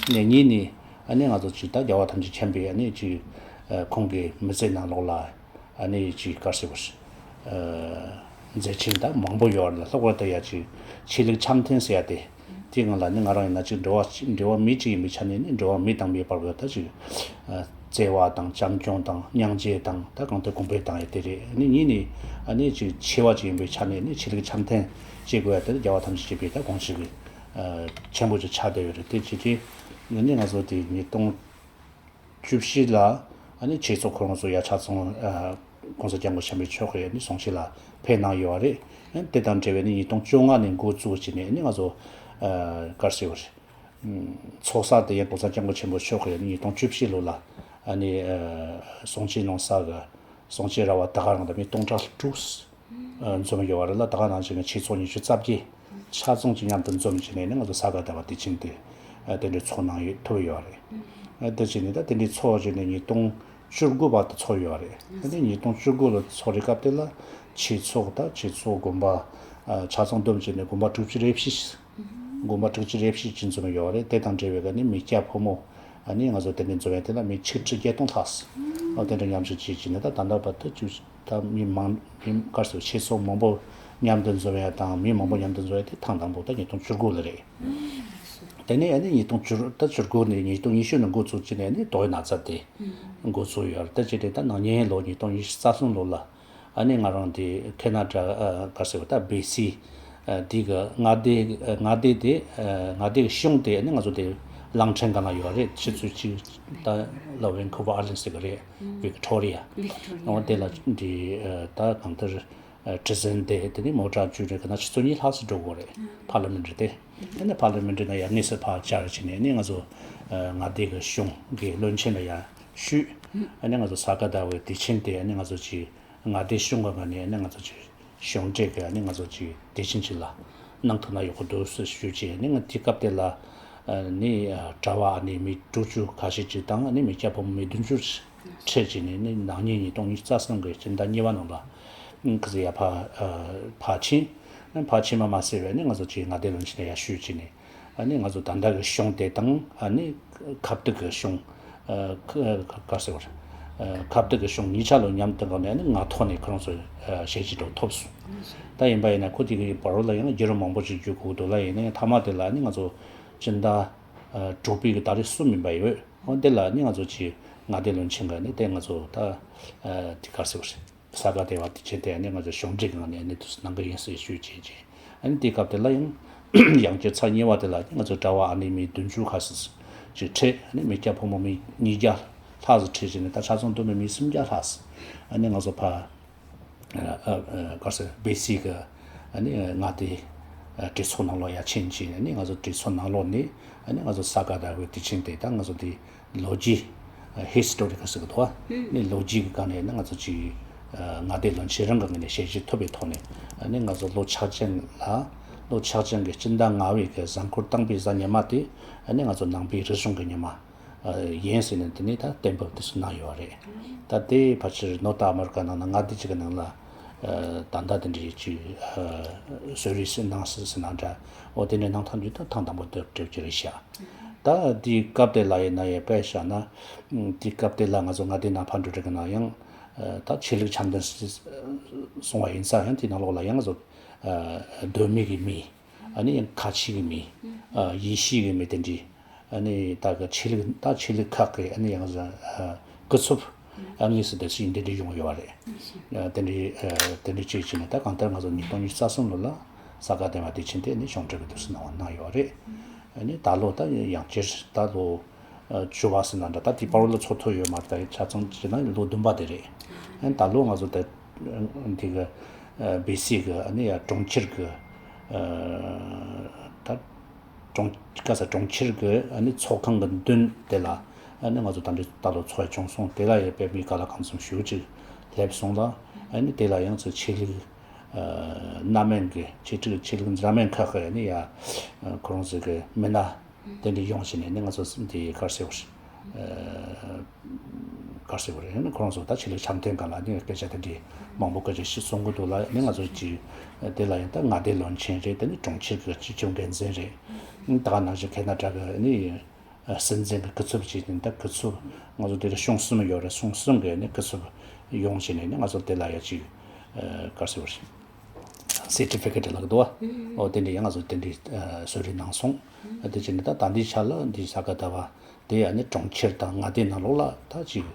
གཉིས་ནི་ཨ་ནི་ང་ཚོ་ཅིག་ད་རྒྱལ་བ་ཐམས་ཅད་མཁྱེན་པའི་ཨ་ནི་ཅིག་ཨ་ཁོང་གི་མི་ཚེ་ནང་ལོགས་ལ་ཨ་ནི་ཅིག་ག་རེ་ཟེར་དགོས་རེད། ཨ་མཛད་ཆེན་ད་མང་པོ་ཡོད་རེད་ལ། ལྷག་པར་དུ་ཡ་ཅིག་ཆོས་ལུགས་འཆམ་མཐུན་ཟེར་ཡ་དེ། དེའི་སྒང་ལ་ནི་ང་རང་ཡིན་ན་ཅིག་འགྲོ་བ་འགྲོ་བ་མི་གཅིག་ཡིན་པའི་ཆ་ནས་ནི་འགྲོ་བ་མི་དང་མིའི་བར་གྱི་ད་ཅིག་ཨ་བརྩེ་བ་དང་བྱམས་སྐྱོང་དང་སྙིང་རྗེ་དང་ད་གང་ལྟར་གོང་འཕེལ་བཏང་ཡས་དེ་རེད། ནི་གཉིས་ནི་ཨ་ནི་ཅིག་ཆོས་པ་ཅིག་ཡིན་པའི་ཆ་ནས་ནི་ཆོས་ལུགས་འཆམ་མཐུན་བྱེད་དགོས་ཡ་དེ་རྒྱལ་བ་ཐམས་ཅད་མཁྱེན་པའི་ད་དགོངས་གཞི་གི་ཨ་ཆེན་པོ་ཅིག་ཆགས་བསྡད་ཡོད་རེད། དེ་བྱས་ཏེ་ནི་ང་ཚོ་དེ་ཉིས་སྟོང་བཅུ་བཞི་ལ་ཨ་ནི་ཆོས་ཚོགས་ཁོ་རང་ཚོ་ཡ་ཆ་ཚང་ཨ་༸གོང་ས་༸སྐྱབས་མགོན་ཆེན་པོ་མཆོག་གིས་ཨ་ནི་གསུང་ཆོས་ལ་ཕེབས་གནང་ཡོད་རེད། ཨ་དེ་དང་འབྲེལ་བའི་ནི་ཉིས་སྟོང་བཅོ་ལྔ་ནས་འགོ་བཙུགས་བྱས་ནས་ཨ་ནི་ང་ཚོ་ཨ་ག་རེ་ཟེར་དགོས་རེད། ཚོགས་ས་དེ་ཡང་༸གོང་ས་༸སྐྱབས་མགོན་ཆེན་པོ་མཆོག་གིས་ཉིས་སྟོང་བཅུ་བཞི་ལོ་ལ་ཨ་ནི་ཨ་གསུང་ཆོས་གནང་ས་གི་གསུང་ཆོས་ར་བ་ད་ག་རང་ད་མི་སྟོང་ཕྲག་དྲུག་ཨ་འཛོམས་ཡོད་པ་རེད་ལ། ད་ག་ནང་བཞིན་གྱི་ཆོས་ཚོགས་ཉི་ཤུ་རྩ་བརྒྱད་ཆ་ཚང་གཅིག་མཉམ་དུ་འཛོམས་བྱས་ནས་ནི་ང་ཚོ་ས་ག་ཟླ་བ་དུས་ཆེན་དེ་ཨ་དེ་འདྲའི་ཚོགས་གནང་ཡོད་ཐུབ་ཡོད་རེད། ཨ་དེ་བྱས་ནས་ད་དེ་འདྲའི་ཚོགས་བྱས་ནས་ཉིས་སྟོང་བཅུ་དགུ་བར་དུ་ཚོགས་ཡོད་རེད། ཨ་ནི་ཉིས་སྟོང་བཅུ་དགུ་ལོ་ཚོགས་རེས་སྐབས་དེ་ལ་ཆོས་ཚོགས་ད་ཆོས་ཚོགས་དགོན་པ་ཨ་ཆ་ཚང་བསྡོམས་བྱས་ནས་དགོན་པ་དྲུག་ཅུ་རེ་བཞི། དགོན་པ་དྲུག་ཅུ་རེ་བཞི་ཅིག་འཛོམས་ཡོད་རེད། དེ་དང་འབྲེལ་བའི་ག་ནི་མི་སྐྱ་ཕོ་མོ་ཨ་ནི་ང་ཚོ་དེ་འདྲ་འཛོམས་ཡ་དེ་ལ་མི་ཆིག་ཁྲི་བརྒྱད་སྟོང་ལྷག་ཙམ་ཨ་དེ་འདྲ་མཉམ་ཞུགས་བྱས་བྱས་ནས་ད་ད་ལྟ་བར་དུ་ཅིག་ད་མི་མང་མི་ག་རེ་ཟེར་ཆོས་ཚོགས་མང་པོ་མཉམ་དུ་འཛོམས་ཡ་དང་མི་མང་པོ་མཉམ་དུ་འཛོམས་ཡ་དེ་ཐེངས་དང་པོ་ད་ཉིས་སྟོང་བཅུ་དགུ་ལ་རེད། དེ་ནས་ཨ་ནི་ཉིས་སྟོང་བཅུ་ད་བཅུ་དགུ་ནས་ཉིས་སྟོང་ཉི་ཤུ་ནས་འགོ་བཙུགས་བྱས་ནས་ཨ་ནི་དོགས་ཡོད་ན་ཚ་དེ་འགོ་བཙུགས་ཡོད་རེད། ད་བྱས་ཏེ་ད་ནང་ཉིན་ལོ་ཉིས་སྟོང་ཉི་ཤུ་རྩ་གསུམ་ལོ་ལ། ཨ་ནི་ང་རང་དེ་ཁེ་ན་ཌ་ཨ་ག་རེ་ཟེར་བ་ད་བྷི་སི་ཨ་དེ་གི་མངའ་སྡེ་ཨ་མངའ་སྡེ་དེ་ཨ་མངའ་སྡེ་གི་གཞུང་དེ་ཨ་ནི་ང་ཚོ་དེ་གླིང་ཕྲན་སྒང་ལ་ཡོད་རེད། ཆུ་ཚོད་གཅིག་ད་ལ་ཝེན་ཁུ་ཝར་ཨའི་ལན་སི་ཟེར་གི་རེད། ཝིག་ཊོ་རི་ཡ། ཝིག་ཊོ་རི་ཡ། འོ་དེ་ལ་འདི་ཨ་ད་གང་ལྟར་ཨ་ཁྲི་སེན་ཊི་དེ་དེ་ནི་མོ་ཊ་བརྒྱུད་རེད་ག་ན་ཆུ་ཚོད་གཉིས་ལྷག་ཙམ་འགྲོ་དགོས་རེད། ཕར་ལི་མེན་ཊི་རི་དེ། ཨ་ནི་ཕར་ལི་མེན་ཊི་རི་ནང་ཡར་དངོས་སུ་ཕར་བཅར་བྱས་ནས་ཨ་ནི་ང་ཚོ་ཨ་མངའ་སྡེ་གི་གཞུང་གི་བློན་ཆེན་ལ་ཡར་ཞུས། ཨ་ནི་ང་ཚོ་ས་ག་ཟླ་བའི་དུས་ཆེན་དེ་ཨ་ནི་ང་ཚོ་ཅིག་མངའ་སྡེ་གཞུང་གི་ངོས་ནས་ཨ་ནི་ང་ཚོ་ཅིག་གཞུང་འབྲེལ་གྱི་ཨ་ནི་ང་ཚོ་ཅིག་དུས་ཆེན་ཅིག་ལ་གནང་ཐུབ་ན་ཡག་པོ་འདུག་ཟེར་ཞུས་བྱས་ཨ་ནི་ང་དེ་སྐབས་དེ་ལ་ཨ་ནི་ཨ་གྲྭ་པ་ཨ་ནི་མི་དྲུག་ཅུ་ཁ་ཤས་ཅིག་དང་ཨ་ནི་མི་སྐྱ་ཕོ་མོ་མི་བདུན་ཅུ་ཁྲིད་བྱས་ནས་ཨ་ནི་ནག་ཉིན་ཉིས་སྟོང་ཉི་ཤུ་རྩ་གསུམ་གྱི་སྤྱི་ཟླ་གཉིས་པ་ནང་ལ་ཨ་ཁི་ཟེར་ཡ་ཕར་ཨ་ཕར་ཕྱིན། ཨ་ཕར་ཕྱིན་པ་མ་ཟད་པའི་ཨ་ནི་ང་ཚོ་ཅིག་མངའ་སྡེ་བློན་ཆེན་ལ་ཡར་ཞུས་བྱས་ནས། ཨ་ནི་ང་ཚོ་ད་ལྟ་གི་གཞུང་དེ་དང་ཨ་ནི་ཁ་བརྡ་གི་གཞུང་ཨ་ཁ་ཁ་ཟེར་བ་ཨ་ཁ་བརྡ་གི་གཞུང་གཉིས་ཆ་ལོ་མཉམ་དུ་གང་ནས་ཨ་ནི་ངག་ཐོག་ནས་ཁོ་རང་ཚོ་ཨ་ཞལ་གྱིས་འགྲོ་ཐུབ་སོང་། ད་ཡིན་པ་ཡིན་ན་ཁོ་དེ་གི་བར་ལ་ཡང་བརྒྱུད་རིམ་མང་པོ་ཞིག་བརྒྱུད་དགོས་འདུག་ལ། ཡིན་ན་ཡང་མཐའ་མ་དེ་ལ་ཨ་ནི་ང་ཚོ་སྤྱི་ཟླ་ཨ་དྲུག་པའི་གི་ཏ་རིག་གསུམ་ཡིན་པ་ཡོད། འོ་དེ་ལ་ཨ་ནི་ང་ཚོ་ཅིག་མངའ་སྡེ་བློན་ཆེན་གི་ཨ་ནི་དེ་ང་ཚོ་ད་ཨ་དེ་ག་རེ་ཟེར་བ་རེད། ས་ག་ཟླ་བ་དུས་ཆེན་དེ་ཨ་ནི་ང་ཚོ་གཞུང་འབྲེལ་གྱི་ངང་ནས་ཨ་ནི་དུས་སུ་གནང་གི་ཡིན་ཟེར་ཞུས་བྱས་རྗེས་ཨ་ནི་དེའི་སྐབས་དེ་ལ་ཡང་ཡང་བསྐྱར་ཚར་གཉིས་པ་དེ་ལ་ང་ཚོ་གྲྭ་པ་ཨ་ནི་མི་བདུན་ཅུ་ཁ་ཤས་ཅིག་ཁྲིད། ཨ་ནི་མི་སྐྱ་ཕོ་མོ་མི་ཉིས་བརྒྱ་ལྷག་ཙམ་ཁྲིད་བྱས་ནས་ད་ཆ་ཚང་བསྡོམས་ནས་མི་སུམ་བརྒྱ་ལྷག་ཙམ་ཨ་ནི་ང་ཚོ་ཕར་ཨ་ཨ་ཨ་ག་རེ་ཟེར་བྷི་སི་གི་ཨ་ནི་མངའ་སྡེ་ཨ་གྲོས་ཚོགས་ནང་ལོགས་ཡར་ཕྱིན་བྱས་ཨ་ནི་ང་ཚོ་གྲོས་ཚོགས་ནང་ལོགས་ནས་ཨ་ནི་ང་ཚོ་ས་ག་ཟླ་བའི་དུས་ཆེན་དེ་ད་ང་ཚོ་དེ་ལོ་རྒྱུས་ཨ་ཧི་སི་ཊོ་རི་ཀལ་ཟེར་གི་འདུག་བ། ཨ་ནི་ལོ་རྒྱུས་ཀྱི་སྒང་ནས་ནི་ང་ཚོ་ཅིག་ཨ་མངའ་སྡེ་བློན་ཆེན་རང་གི་ངོས་ནས་ཞལ་བཞེས་ཐོབ་པའི་ཐོག་ནས་ཨ་ནི་ང་ཚོ་ལོ་ཆགས་ཅན་ལ་ལོ་ཆགས་ཅན་གྱི་སྤྱི་ཟླ་ལྔ་པའི་གི་གཟའ་འཁོར་དང་པོའི་གཟའ་ཉི་མ་དེ་ཨ་ནི་ང་ཚོ་ནང་པའི་རིག་གཞུང་གི་ཉི་མ་ཨ་ཡིན་ཟེར་ནས་དེ་ནས་ད་གཏན་འབེབས་དེ་ཚོ་གནང་ཡོད་རེད། ད་དེ་ཕལ་ཆེར་ནོར་ཐ་ཨ་མི་རི་ཀ་ནང་ན་མངའ་སྡེ་གཅིག་གི་ནང་ལ་ཨ་ད་ལྟ་དེ་འདྲའི་ཅིག་ཨ་གསོལ་རས་ཟིན་གནང་སྲིད་ཟེར་ན་འདྲ། འོ་དེ་འདྲ་གནང་ཐང་དུས་ད་ཐེངས་དང་པོ་དེ་གྲུབ་ཀྱི་རེད་ཤག་ད་དེའི་སྐབས་དེ་ལ་ཡིན་ན་ཡང་དཔེ་བཞག་ན་དེའི་སྐབས་དེ་ལ་ང་ཚོ་མངའ་སྡེ་ནང་ཕར་འགྲོ་དུས་ཀྱི་ནང་ཡང་ད་ཆོས་ལུགས་འཆམ་མཐུན་སོང་བ་ཡིན་ཙང་ཡང་དེའི་ནང་ལོགས་ལ་ཡང་ང་ཚོ་གདོད་མའི་གི་མི་ཨ་ནི་ཡང་ཁ་ཆེ་གི་མི་ཡེ་ཤུའི་གི་མི་དེ་འདྲའི་ཨ་ནི་ད་གི་ཆོས་ལུགས་ད་ཆོས་ལུགས་ཁག་གི་ཨ་ནི་ཡང་སྐུ་ཚབ་ཨ་དངོས་སུ་དེ་ཚོ་ཡིན་དེ་འདྲ་ཡོང་ཡོད་པ་རེད། དེ་འདྲའི་དེ་འདྲའི་ཅིག་བྱས་ནས་ད་གང་ལྟར་ང་ཚོ་ཉིས་སྟོང་ཉི་ཤུ་རྩ་གསུམ་ལོ་ལ་ས་ག་ཟླ་བ་དུས་ཆེན་དེ་ནི་གཞུང་འབྲེལ་གྱི་དུས་སུ་གནང་བ་གནང་ཡོད་རེད། ཨ་ནི་ད་ལོ་ད་ཡང་བསྐྱར་ད་ལོ་བཅུ་པ་ཟེར་ན་འདྲ་ད་དེ་བར་ལ་ཚོགས་ཐུབ་ཡོད་མ་རེད། ད་ཆ་ཚང་བྱས་ན་ལོ་བདུན་པ་དེ་རེད། ཨ་ནི་ད་ལོ་ང་ཚོ་ད་འདི་གི་བྷི་སི་གི་ཨ་ནི་ཡ་གྲོང་ཁྱེར་གི་ད་གྲོང་ཁ་ས་གྲོང་ཁྱེར་གི་ཨ་ནི་ཚོགས་ཁང་གི་མདུན་དེ་ལ་ཨ་ནི་ང་ཚོ་ད་འདི་ད་ལོ་ཚོགས་བྱུང་སོང་། དེ་ལ་ཡ་དཔེ་མི་ག་ལ་གང་འཚམ་ཞེ་པོ་ཅིག་སླེབས་སོང་ལ། ཨ་ནི་དེ་ལ་ཡང་ཚོ་ཆོས་ལུགས་སྣ་མིན་གྱི་ཆོས་ཁྲིག་ཆོས་ལུགས་འདྲ་མིན་ཁག་གི་ནི་ཡ་ཁོ་རང་ཚོ་གི་མི་སྣ་དེ་འདྲ་ཡོང་བྱས་ནས་ནི་ང་ཚོ་འདི་གར་སེ་བར་གར་སེ་བར་ཡང་ཁོ་རང་ཚོ་ད་ཆོས་ལུགས་འཆམ་མཐུན་སྒང་ལ་ནི་སྐད་ཆ་དེ་འདྲ་མང་པོ་སྐད་ཆ་ཞིག་གསུང་གི་འདུག་ལ། ནི་ང་ཚོ་ཀྱི་དེ་ལ་ཡང་ད་མངའ་སྡེ་བློན་ཆེན་རེད། དེ་ནི་གྲོང་ཁྱེར་གྱི་སྤྱི་ཁྱབ་འགན་འཛིན་རེད། ད་ག་ནང་བཞིན་ཁེ་ན་ཌ་གི་ནི། སྲིད་འཛིན་གྱི་སྐུ་ཚབ་བྱས་ནས་ད་སྐུ་ཚབ་ང་ཚོ་དེ་ལ་གཞུང་གསུམ་ཡོད་རེད། གཞུང་གསུམ་གྱི་ནི་སྐུ་ཚབ་ཡོང་བྱས་ནས་ནི་ང་ཚོ་དེ་ལ་ཡ་ཅིག་ག་རེ་ཟེར་བ་རེད། སེར་ཊི་ཕི་ཀེཊ་ལབ་ཀྱི་འདུག་བ། ཨོ་དེ་འདྲ་ཡང་ང་ཚོ་དེ་འདྲའི་གསོལ་རས་གནང་སོང་། དེ་བྱས་ནས་ད་ད་ལྟའི་ཆ་ལ་འདི་ས་ག་ཟླ་བ་དེ་ཡ་ནི་གྲོང་ཁྱེར་དང་མངའ་སྡེ་ནང་ལོགས་ལ་ད་ཅིག་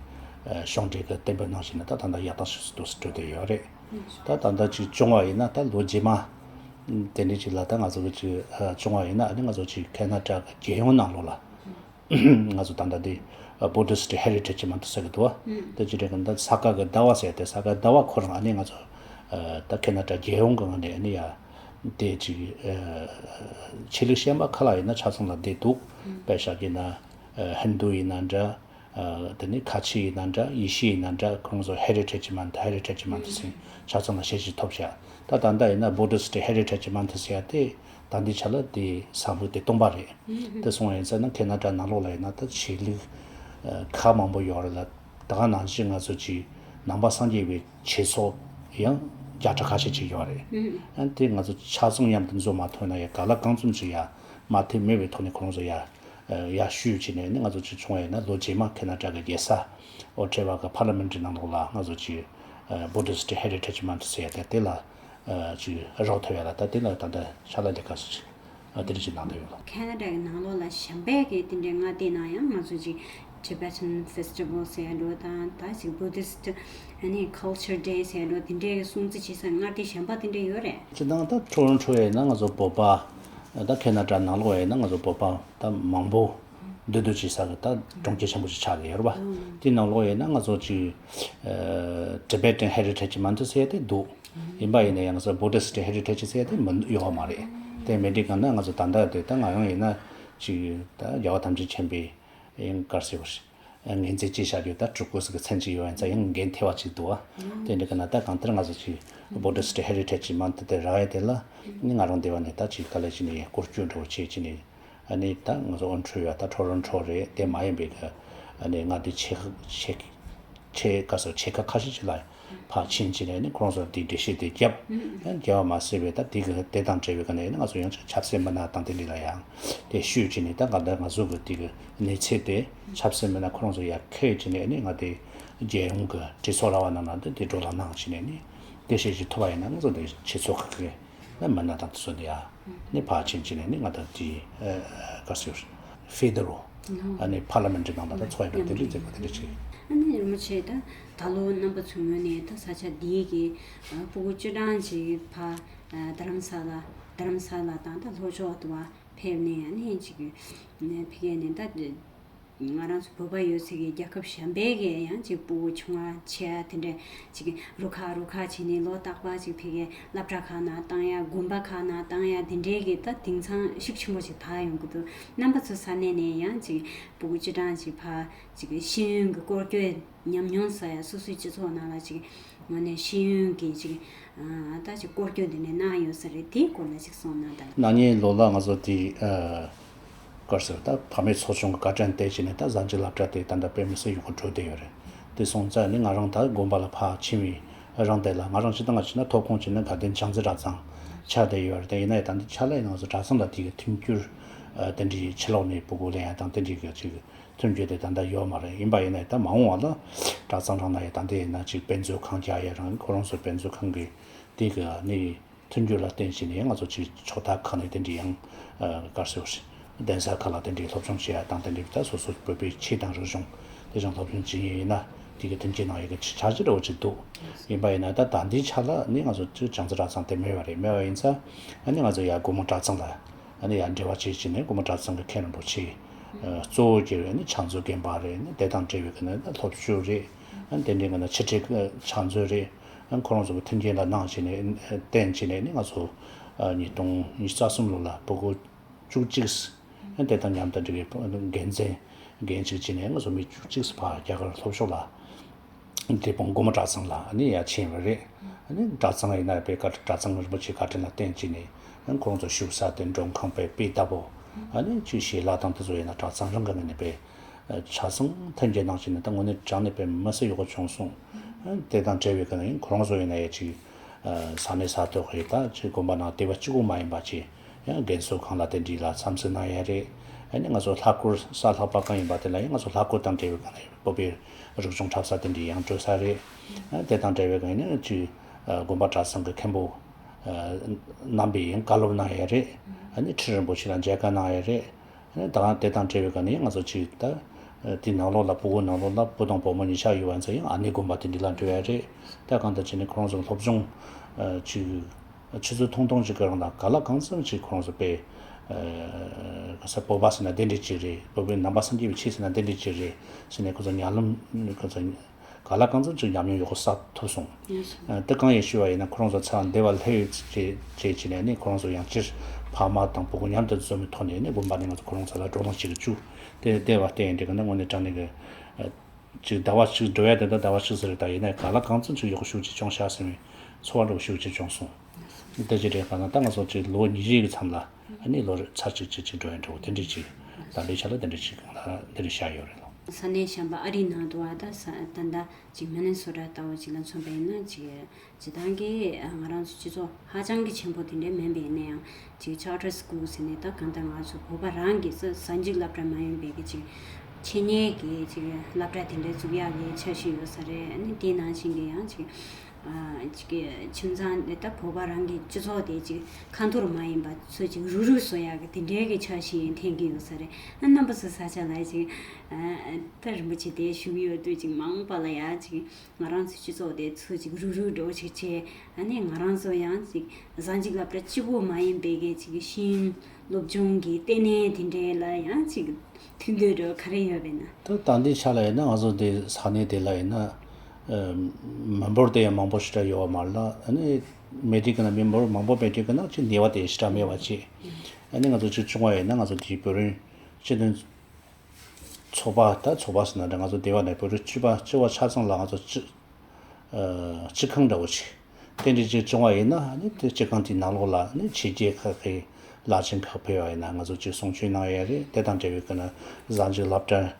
གཞུང་འབྲེལ་གྱི་གཏན་འབེབས་གནང་བྱས་ནས་ད་ད་ལྟ་ཡག་ཐག་ཆོད་སུ་འགྲོ་སུ་འགྲོ་བསྡད་ཡོད་རེད། ད་ད་ལྟ་ཅིག་བྱུང་བ་ཡིན་ན་ད་ལོ་རྗེས་མ་དེ་འདྲ་ཅིག་ལ་ད་ང་ཚོ་གི་ཅིག་བྱུང་བ་ཡིན་ན་ཨ་ནི་ང་ཚོ་ཅིག་ཁེ་ན་ཌ་གི་རྒྱལ་ཡོངས་ནང་ལོགས་ལ་ང་ཚོ་ད་ལྟ་འདི་Buddhist Heritage Month ཟེར་གི་འདུག་བ། དེ་ཅི་རེད་གི་འདི་ས་ག་གི་ཟླ་བ་ཟེར་ཏེ་ས་ག་ཟླ་བ་ཁོ་རང་ཨ་ནི་ང་ཚོ་ད་ཁེ་ན་ཌ་རྒྱལ་ཡོངས་གི་ངོས་ནས་ཨ་ནི་ཡ་དེ་ཅིག་ཆོས་ལུགས་གཞན་པ་ཁ་ལ་ཡིན་ན་ཆ་ཚང་ལ་བསྡད་འདུག་དཔེ་བཞག་གི་ན་ཧིན་དུ་ཡིན་ན་འདྲ། དེ་ནས་ཁ་ཆེ་ཡིན་ན་འདྲ། ཡེ་ཤུ་ཡིན་ན་འདྲ། ཁོང་ཚོ་Heritage Month Heritage Month ཟེར་ཆ་ཚང་ལ་ཞལ་བཞེས་ཐོབ་བྱ། ད་ད་ལྟ་ཡིན་ན་Buddhist Heritage Month ཟེར་ཡ་དེ་ད་འདི་ཆ་ལ་དེ་བསམ་བློ་དེ་གཏོང་པ་རེད། དེ་སོང་བ་ཡིན་ཙང་ན་ཁེ་ན་ཌ་ནང་ལོགས་ལ་ཡིན་ན་ད་ཆོས་ལུགས་ཁག་མང་པོ་ཡོད་རེད་ལ། ད་ག་ནང་བཞིན་ང་ཚོ་ཅིག་ནང་པ་སངས་རྒྱས་པའི་ཆོས་ཚོགས་ཡང་བརྒྱ་ཕྲག་ཁ་ཤས་ཅིག་ཡོད་རེད། ཨ་དེ་ང་ཚོ་ཆ་ཚང་མཉམ་དུ་འཛོམས་མ་ཐུབ་ན་ཡང་ག་ལ་གང་འཚམ་ཅིག་ཡ་མ་མཐུན་མེད་པའི་ཐོག་ནས་ཁོང་ཚོ་ཡ། ཡར་ཞུས་བྱས་ནས་ནི་ང་ཚོ་ཅིག་བྱུང་བ་ཡིན་ན་ལོ་རྗེས་མ་ཁེ་ན་ཌ་གི་རྒྱལ་ས་ཨོ་ཊ་ཝ་གི་Parliament ནང་ལོགས་ལ་ང་ཚོ་ཅིག་Buddhist Heritage Month ཟེར་ཡ་དེ་དེ་ལ་ཅིག་རོགས་ཐུབ་ཡ་ལ་ད་དེ་ལ་ད་ལྟ་ཕྱག་ལས་ལས་ཀ་ཟེར་ཅིག་དེ་འདྲ་ཅིག་གནང་བསྡད་ཡོད་ལ། ཁེ་ན་ཌ་གི་ནང་ལོགས་ལ་གཞན་པའི་གི་དེ་འདྲའི་མངའ་སྡེ་ནང་ཡང་ང་ཚོ་ཅིག་ Tibetan Festival ཟེར་ཡ་འགྲོ་དང་ད་ཅིག་Buddhist ཨ་ནི་Culture Day ཟེར་ཡ་འགྲོ་དེ་འདྲའི་སྲུང་བརྩི་བྱེད་ས་མངའ་སྡེ་གཞན་པ་དེ་འདྲ་ཡོད་རེད། སྤྱིར་བཏང་ད་ཊོ་རོན་ཊོ་ཡིན་ན་ང་ཚོ་བོད་པ་ད་ཁེ་ན་ཌ་ནང་ལོགས་ཡིན་ན་ང་ཚོ་བོད་པ་ད་མང་པོ་འདུས་སྡོད་བྱེད་ས་གི་ད་གྲོང་ཁྱེར་ཆེན་པོ་ཞིག་ཆགས་ཀྱི་ཡོད་རེད་པ། དེ་ནང་ལོགས་ཡིན་ན་ང་ཚོ་ཅིག་Tibetan Heritage Month ཟེར་ཡ་དེ་འདུག་ཡིན་པ་ཡིན་ན་ཡང་ང་ཚོ་Buddhist Heritage ཟེར་ཡ་དེ་མི་ཡོད་པ་མ་རེད། དེ་མིན་དུས་གང་ན་ང་ཚོ་ད་ལྟ་དེ་ད་ང་རང་ཡིན་ན་ཅིག་ད་རྒྱལ་བ་ཐམས་ཅད་མཁྱེན་པའི་ཡིན་གར་ཟེར་བ་ཞིག་ངན་ཚད་ཅི་བྱ་རྒྱུ་ད་གྲུ་གུ་ཟིག་གི་མཚན་ཅིག་ཡོད་ཡིན་ཙང་ཡང་འགན་ཐེ་བ་ཅིག་འདུག་བ། དེ་འདྲ་གི་ན་ད་གང་ལྟར་ང་ཚོ་ཅིག་Buddhist Heritage Month དེ་རག་ཡ་དེ་ལ་ནི་ང་རང་འདི་བ་ནས་ད་ཅིག་དཀའ་ལས་ཅིག་ནས་སྐོར་སྐྱོད་འགྲོ་བྱེད་ཅིག་ནས་ཨ་ནི་ད་ང་ཚོ་ཨོན་ཊ་རི་ཡོ་ད་ཊོ་རོན་ཊོ་རེད། དེ་མ་ཡིན་པའི་གི་ཨ་ནི་མངའ་སྡེ་ཆེ་ཁག་ཆེ་ཆེ་ག་ཚོད་ཆེ་ཁག་ཁ་ཤས་ཅིག་ལ་ཕར་ཕྱིན་བྱས་ནས་ནི་ཁོ་རང་ཚོར་དེའི་འགྲེལ་བཤད་དེ་བརྒྱབ། ཨ་ནི་བརྒྱབ་པ་མ་ཟད་པའི་ད་དེ་གི་དེ་དང་འབྲེལ་བའི་ག་ནས་ནི་ང་ཚོ་ཡང་ཅིག་ཆབ་སྲིད་མི་སྣ་དང་དེ་འདྲ་ལ་ཡང་དེ་ཞུས་བྱས་ནས་ད་ག་ད་ང་ཚོ་གི་དེ་གི་གནས་ཚད་དེ་ཆབ་སྲིད་མི་སྣ་ཁོ་རང་ཚོ་ཡར་འཁྱེར་བྱས་ནས་ནི་ང་དེ་རྒྱལ་ཡོངས་ཀྱི་གྲོས་ཚོགས་ར་བ་ནང་ན་དེ་དེ་འགྲོ་ལ་གནང་བྱས་ནས་ནི་དེ་བཤད་ཅིག་ཐུབ་པ་ཡིན་ན་ང་ཚོ་དེ་ཆོས་ཚོགས་ཁག་གི་ནི་མི་སྣ་དང་དེ་ཚོ་དེ་ཡང་ནི་ཕར་ཕྱིན་བྱས་ནས་ནི་ང་ད་དེ་ག་ཟེར་ཕེ་ཌེ་རལ་ཨ་ནི་ཕར་ལི་མེན་ཊི་ནང་ལ་ད་ཚོགས་ཡོད་པ་དེ་འདྲའི་མཛད་སྒོ་དེ་འདྲ་བྱས། ཨ་ནི་རིན་པོ་ཆེ་ད་ད་ལོ་རྣམ་པ་ཚོའི་ངོས་ནས་ད་ས་ཆ་འདིའི་གི་ཨ་སྤུ་གུ་བཅུ་གྲངས་ཅིག་ཕར་ཨ་རྡ་རམ་ས་ལ་རྡ་རམ་ས་ལ་དང་ད་ལྷོ་ཕྱོགས་དུ་བ་ཕེབས་ནས་ཨ་ནི་ཅིག་ཕ་གི་ནས་ད་ང་རང་ཚོ་བོད་པ་ཡོད་ས་གི་རྒྱལ་ཁབ་གཞན་པའི་གི་ཡང་ཅིག་སྤུ་གུ་ཆུང་བ་ཆེ་བ་དེ་འདྲ་ཅིག་རུ་ཁག་རུ་ཁག་བྱས་ནས་ལོ་རྟག་པར་ཅིག་ཕ་གི་སློབ་གྲྭ་ཁག་ནང་བཏང་ཡ་དགོན་པ་ཁག་ནང་བཏང་ཡ་དེ་འདྲའི་གི་ད་དེང་སང་ཤུགས་ཆེན་པོ་ཅིག་བབས་ཡོང་གི་འདུག་རྣམ་པ་ཚོ་ས་གནས་ནས་ཡང་ཅིག་སྤུ་གུ་བཅུ་གྲངས་ཅིག་ཕར་ཅིག་ཤེས་ཡོན་གྱི་སྐོར་སྐྱོད་ཉམས་མྱོང་ཟེར་ཡ་སོ་སོའི་སྤྱི་ཚོགས་ནང་ལ་ཅིག་ངོས་ནས་ཤེས་ཡོན་གྱི་ཅིག་ཨ་ད་ཅིག་སྐོར་སྐྱོད་འདི་ནས་གནང་ཡོད་ས་རེད། དེའི་སྐོར་ལ་ཅིག་གསུངས་ན་ད། ན་ནིང་ལོ་ལ་ང་ཚོ་དེ་ཨ་གར་སོ་ད་ཕ་མའི་ཚོགས་ཆུང་གི་བཀའ་དྲིན་བརྟེན་བྱས་ནས་ད་གཟའ་མཇུག་སློབ་གྲྭ་དེ་ད་ལྟ་དཔེ་མི་སྲིད་ཡག་པོ་འགྲོ་བསྡད་ཡོད་རེད། དེ་སོང་ཙང་ནི་ང་རང་ད་དགོན་པ་ལ་ཕར་ཕྱིན་པའི་རང་དེ་ལ་ང་རང་སྤྱིར་བཏང་ང་བྱས་ན་ཐོབ་ཁོངས་བྱས་ན་དགའ་ལྡན་བྱང་རྩེ་གྲྭ་ཚང་ཆགས་བསྡད་ཡོད་རེད། དེ་ཡིན་ན་ཡང་ད་འདི་ཆ་ལ་ཡིན་ན་ང་ཚོ་གྲྭ་ཚང་ལ་དེ་གི་མཐུན་འགྱུར་ཨ་དེ་འདྲའི་ཕྱི་ལོགས་ནས་སྤུ་གུ་ལེན་ཡ་དང་དེ་འདྲའི་གི་ཅིག་མཐུན་འགྱུར་དེ་ད་ལྟ་ཡོད་མ་རེད། ཡིན་པ་ཡིན་ན་ད་མ་འོངས་པ་ལ་གྲྭ་ཚང་རང་ན་ཡ་ད་འདི་ཡིན་ན་ཅིག་དཔེ་མཛོད་ཁང་རྒྱག་ཡ་རང་ཁོ་རང་ཚོ་དཔེ་མཛོད་ཁང་གི་དེ་གི་ནི་མཐུན་འགྱུར་ལ་བརྟེན་བྱས་ནས་ང་ཚོ་ཅིག་ཕྱོགས་མཐའ་ཁག་ནས་དེ་འདྲའི་ཡང་གར་སོ་གདན་ས་ཁག་ལ་དེ་འདྲའི་སློབ་སྦྱོང་བྱེད་ཡ་དང་དེ་འདྲའི་ད་སོ་སོ་བོད་པའི་ཆོས་དང་རིག་གཞུང་དེ་བཞིན་སློབ་སྦྱོང་བྱེད་ཡས་ཡིན་ན་དེ་གི་མཐུན་རྐྱེན་གནང་ཡས་ཀྱི་འཆར་གཞི་འདྲ་བོ་ཅིག་འདུག་ཡིན་པ་ཡིན་ན་ད་ད་འདིའི་ཆ་ལ་ནི་ང་ཚོ་ཅིག་བྱང་རྩེ་གྲྭ་ཚང་དེ་མེད་པ་རེད། མེད་པ་ཡིན་ཙང་ཨ་ནི་ང་ཚོ་ཡ་སྒོ་མོ་གྲྭ་ཚང་ལ་ཨ་ནི་ཡར་འབྲེལ་བ་བྱེད་ཀྱི་ནས་སྒོ་མོ་གྲྭ་ཚང་གི་མཁན་རིན་པོ་ཆེ་གཙོ་བོ་གྱུར་བའི་ནི་ཕྱག་མཛོད་རྒན་པ་རེད། ནི་དེ་དང་འབྲེལ་བའི་གི་ནི་སློབ་ཞུགས་རེད། ཨ་ནི་དེ་འདྲའི་གི་ནི་ཕྱི་དྲིལ་ཕྱག་མཛོད་རེད། ཨ་ནི་ཁོ་རང་ཚོ་གི་མཐུན་རྐྱེན་ལ་གནང་བྱས་ནས་བརྟེན་བྱས་ནས་ནི་ང་ཚོ་ཉིས་སྟོང་ཉི་ཤུ་རྩ་གསུམ་ལོ་ལ་སྤུ་གུ་བཅུ་གཅིག་ཨ་ནི་དེ་དང་མཉམ་དུ་འབྲེལ་བའི་འགན་འཛིན་འགན་གཅིག་བྱས་ནས་ང་ཚོ་མི་བཅུ་གཅིག་ཙམ་ཕར་རྒྱ་གར་ལྷོ་ཕྱོགས་ལ། འབྲས་སྤུངས་སྒོ་མོ་གྲྭ་ཚང་ལ་ཨ་ནི་ཡར་ཕྱིན་པ་རེད། ཨ་ནི་གྲྭ་ཚང་ཡིན་ན་དཔེ་ཀ་གྲྭ་ཚང་རིན་པོ་ཆེ་བཀའ་དྲིན་ལ་བརྟེན་བྱས་ནས་ཨ་ནི་ཁོང་ཚོ་བཞུགས་ས་དེ་མགྲོན་ཁང་དཔེ་སྤུས་ལྟ་བོ། ཨ་ནི་ཅིག་ཞལ་ལག་དང་དེ་ཚོ་ཡིན་ན་གྲྭ་ཚང་རང་གི་ངོས་ནས་དཔེ་ཆ་ཚང་མཐུན་རྐྱེན་གནང་བྱས་ནས་ད་དངོས་གནས་དྲང་གནས་དཔེ་མི་སྲིད་ཡག་པོ་བྱུང་སོང་། ཨ་ནི་དེ་དང་འབྲེལ་བའི་གི་ནི་ཁོ་རང་ཚོ་ཡིན་ན་ཡ་ཅིག་ས་གནས་ས་ཐོག་གི་ད་ཅིག་དགོན་པ་ནང་སྡེ་བ་གཅིག་པོ་མ་ཡིན་པ་ཅིག་ཡང་རྒན་གསོ་ཁང་ལ་དེ་འདྲའི་ལ་འཚམས་གཟིགས་གནང་ཡ་རེད། ཨ་ནི་ང་ཚོ་ལྷག་སྐོར་གཟའ་ལྷག་པ་གང་ཡིན་པ་དེ་ལ་ཡང་ང་ཚོ་ལྷག་སྐོར་དང་འབྲེལ་བའི་སྒང་ལ་བོད་པའི་རིག་གཞུང་འཁྲབ་ས་དེ་འདྲའི་ཡང་འགྲོ་ས་རེད། ཨ་དེ་དང་འབྲེལ་བའི་སྒང་ནས་ཅིག་དགོན་པ་གྲྭ་ཚང་གི་མཁན་པོ་རྣམ་པས་ཡང་བཀའ་སློབ་གནང་ཡ་རེད། ཨ་ནི་ཁྲི་རིན་པོ་ཆེ་ལ་མཇལ་ཁ་གནང་ཡ་རེད། ཨ་ནི་ད་དེ་དང་འབྲེལ་བའི་སྒང་ནས་ཡང་ང་ཚོ་ཅིག་ད་དེ་ནང་ལོགས་ལ་སྤུ་གུ་ནང་ལོགས་ལ་བུ་དང་བུ་མོ་གཉིས་ཆ་ཡོད་པ་ཚོ་ཡང་ཨ་ནེ་དགོན་པ་དེ་འདྲ་ལ་འགྲོ་ཡ་རེད། ད་གང་ལྟར་བྱས་ནས་ཁོ་རང་ཚོ་སློབ་སྦྱོང་ཅིག་ཆུ་ཚོད་ཐུང་ཐུང་ཅིག་གི་རིང་ལ་ག་ལ་གང་འཚམ་ཅིག་ཁོ་རང་ཚོ་དཔེ་ག་ས་བོད་པ་ཟེར་ན་དེ་འདྲ་ཅིག་རེད། བོད་པའི་ནང་པ་སངས་རྒྱས་པའི་ཆོས་ཟེར་ན་དེ་འདྲ་ཅིག་རེད་ཟེར་ནས་ཁོ་ཚོ་ཉམས་ལེན་ཁོ་ཚོ་ག་ལ་གང་འཚམ་ཅིག་ཉམས་མྱོང་ཡག་པོ་བསགས་ཐུབ་སོང་། དེ་གང་ཡིན་ཞུས་པ་ཡིན་ན་ཁོ་རང་ཚོ་ཚང་སྡེ་བ་སླེབས་ཡོད་ཅེས་བྱས་ནས་ནི་ཁོ་རང་ཚོ་ཡང་སྤྱིར་ཕ་མ་དང་སྤུ་གུ་མཉམ་དུ་འཛོམས་པའི་ཐོག་ནས་ནི་དགོན་པ་ནས་ང་ཚོ་ཁོ་རང་ཚོ་ལ་བགྲོ་གླེང་བྱེད་ཀྱི་བཅུག་དེ་བལྟས་པ་བལྟས་ཡིན་དེ་ག་ནི་དངོས་གནས་དྲང་གནས་ཀྱི། ཅིག་ཟླ་བ་གཅིག་འགྲོ་ཡ་དེ་འདྲ་ཟླ་བ་གཅིག་ཟེར་ད་ཡིན་ན་ག་ལ་གང་འཚམ་ཅིག་ཡག་ཤོས་ཅིག་བྱུང་ཤག་ཟེར་བའི་ཚོར་བ་འདྲ་བོ་ཤུགས་ཆེ་བྱུང་སོང་། དེ་ཅི་རེད་ལབ་ན་ད་ང་ཚོ་ཅིག་ལོ་ཉི་ཤུ་གི་མཚམས་ལ་ཨ་ནི་ལོ་རེ་ཚར་གཅིག་གཅིག་གཅིག་འགྲོ་ཡ་འདྲ་བོ་དེ་འདྲ་ཅིག་ད་ལྟའི་ཆ་ལ་དེ་འདྲ་ཅིག་གང་ལ་འདི་འདྲ་བཞག་ཡོད་རེད་ལོ། ས་གནས་གཞན་པ་ཨ་རིའི་ནང་དུ་བ་ད་ས་ད་ལྟ་ཅིག་མི་ནི་སོ་ཊ་ལྟ་བུ་ཅིག་ལ་མཚོན་པ་ཡིན་ན་ཅིག་སྤྱིར་བཏང་གི་ང་རང་ཚོ་སྤྱི་ཚོགས་ཧ་ཅང་གི་ཆེན་པོ་དེ་འདྲ་མིན་པ་ཡིན་ན་ཡང་ཅིག་Charter School ཟེར་ནས་ད་གང་ལྟར་ང་ཚོ་བོད་པ་རང་གི་ས་གཟའ་མཇུག་སློབ་གྲྭ་མ་ཡིན་པའི་གི་ཅིག་ཆེད་གཉེར་གྱི་ཅིག་སློབ་གྲྭ་དེ་འདྲ་བཙུགས་ཡག་གི་འཆར་གཞི་ཡོད་ས་རེད། ཨ་ནི་དེའི་ནང་བཞིན་གྱི་ཡང་ཅིག་ ཅིག་གི་ཁྱིམ་ཚང་དེ་ད་བོད་པ་རང་གི་སྤྱི་ཚོགས་དེ་ཅིག་ཁ་འཐོར་མ་ཡིན་པ་ཚོ་ཅིག་རུག་རུག་བཟོ་ཡག་གི་དེ་འདྲའི་གི་འཆར་གཞི་ཡིན་འཐེན་གི་ཡོད་ས་རེད། ཨ་རྣམ་པ་ཚོ་ས་ཆ་ལ་ཅིག་ཨ་ད་རིན་པོ་ཆེ་དེ་བཞུགས་ཡོད་དུས་ཅིག་མ་འོངས་པ་ལ་ཡ་ཅིག་ང་རང་ཚོའི་སྤྱི་ཚོགས་དེ་ཚོ་ཅིག་རུག་རུག་འགྲོ་ཅིག་བྱས། ཨ་ནི་ང་རང་ཚོ་ཡང་ཅིག་གཟའ་མཇུག་སློབ་གྲྭ་གཅིག་པོ་མ་ཡིན་པའི་གི་ཅིག་ཤེས་ཡོན་སློབ་སྦྱོང་གི་ལྟེ་གནས་དེ་འདྲའི་ལ་ཡང་ཅིག་མཐུན་འདོད་འགྲོ་ག་རེ་ཡོད་པས་ན། ད་ད་ལྟའི་ཆ་ལ་ཡིན་ན་ང་ཚོ་དེ་ས་གནས་དེ་ལ་ཡིན་ན་ཨ་མི་འབོར་དེ་ཡང་མང་པོ་ཞེ་དྲག་ཡོད་པ་མ་རེད་ལ། ཨ་ནི་མེད་དུས་ཀྱི་ན་མི་འབོར་མང་པོ་མེད་དུས་ཀྱི་ན་ཅིག་ནུས་པ་དེ་ཞེ་དྲག་མེད་པ་ཅིག་ཨ་ནི་ང་ཚོ་ཅིག་བྱུང་བ་ཡིན་ན་ང་ཚོ་དེའི་བོད་རིགས་སྤྱི་མཐུན་ཚོགས་པ། ད་ཚོགས་པ་ཟེར་ན་འདྲ། ང་ཚོ་སྡེ་བ་ནས་བོད་རིགས་སྤྱི་པ་སྤྱི་པ་ཆ་ཚང་ལ་ང་ཚོ་སྤྱི་ཨ་སྤྱི་ཁང་འདྲ་བོ་ཞིག་དེ་འདྲ་ཅིག་བྱུང་བ་ཡིན་ན། ཨ་ནི་དེ་སྤྱི་ཁང་དེའི་ནང་ལོགས་ལ་ཨ་ནི་ཕྱི་རྒྱལ་ཁག་གི་བླ་ཆེན་ཁག་ཕེབས་པ་ཡིན་ན་ང་ཚོ་ཅིག་གསུང་ཆོས་གནང་ཡ་རེད། དེ་དང་འབྲེལ་བའི་ཀ་ན་གཟའ་མཇུག་སློབ་གྲྭ་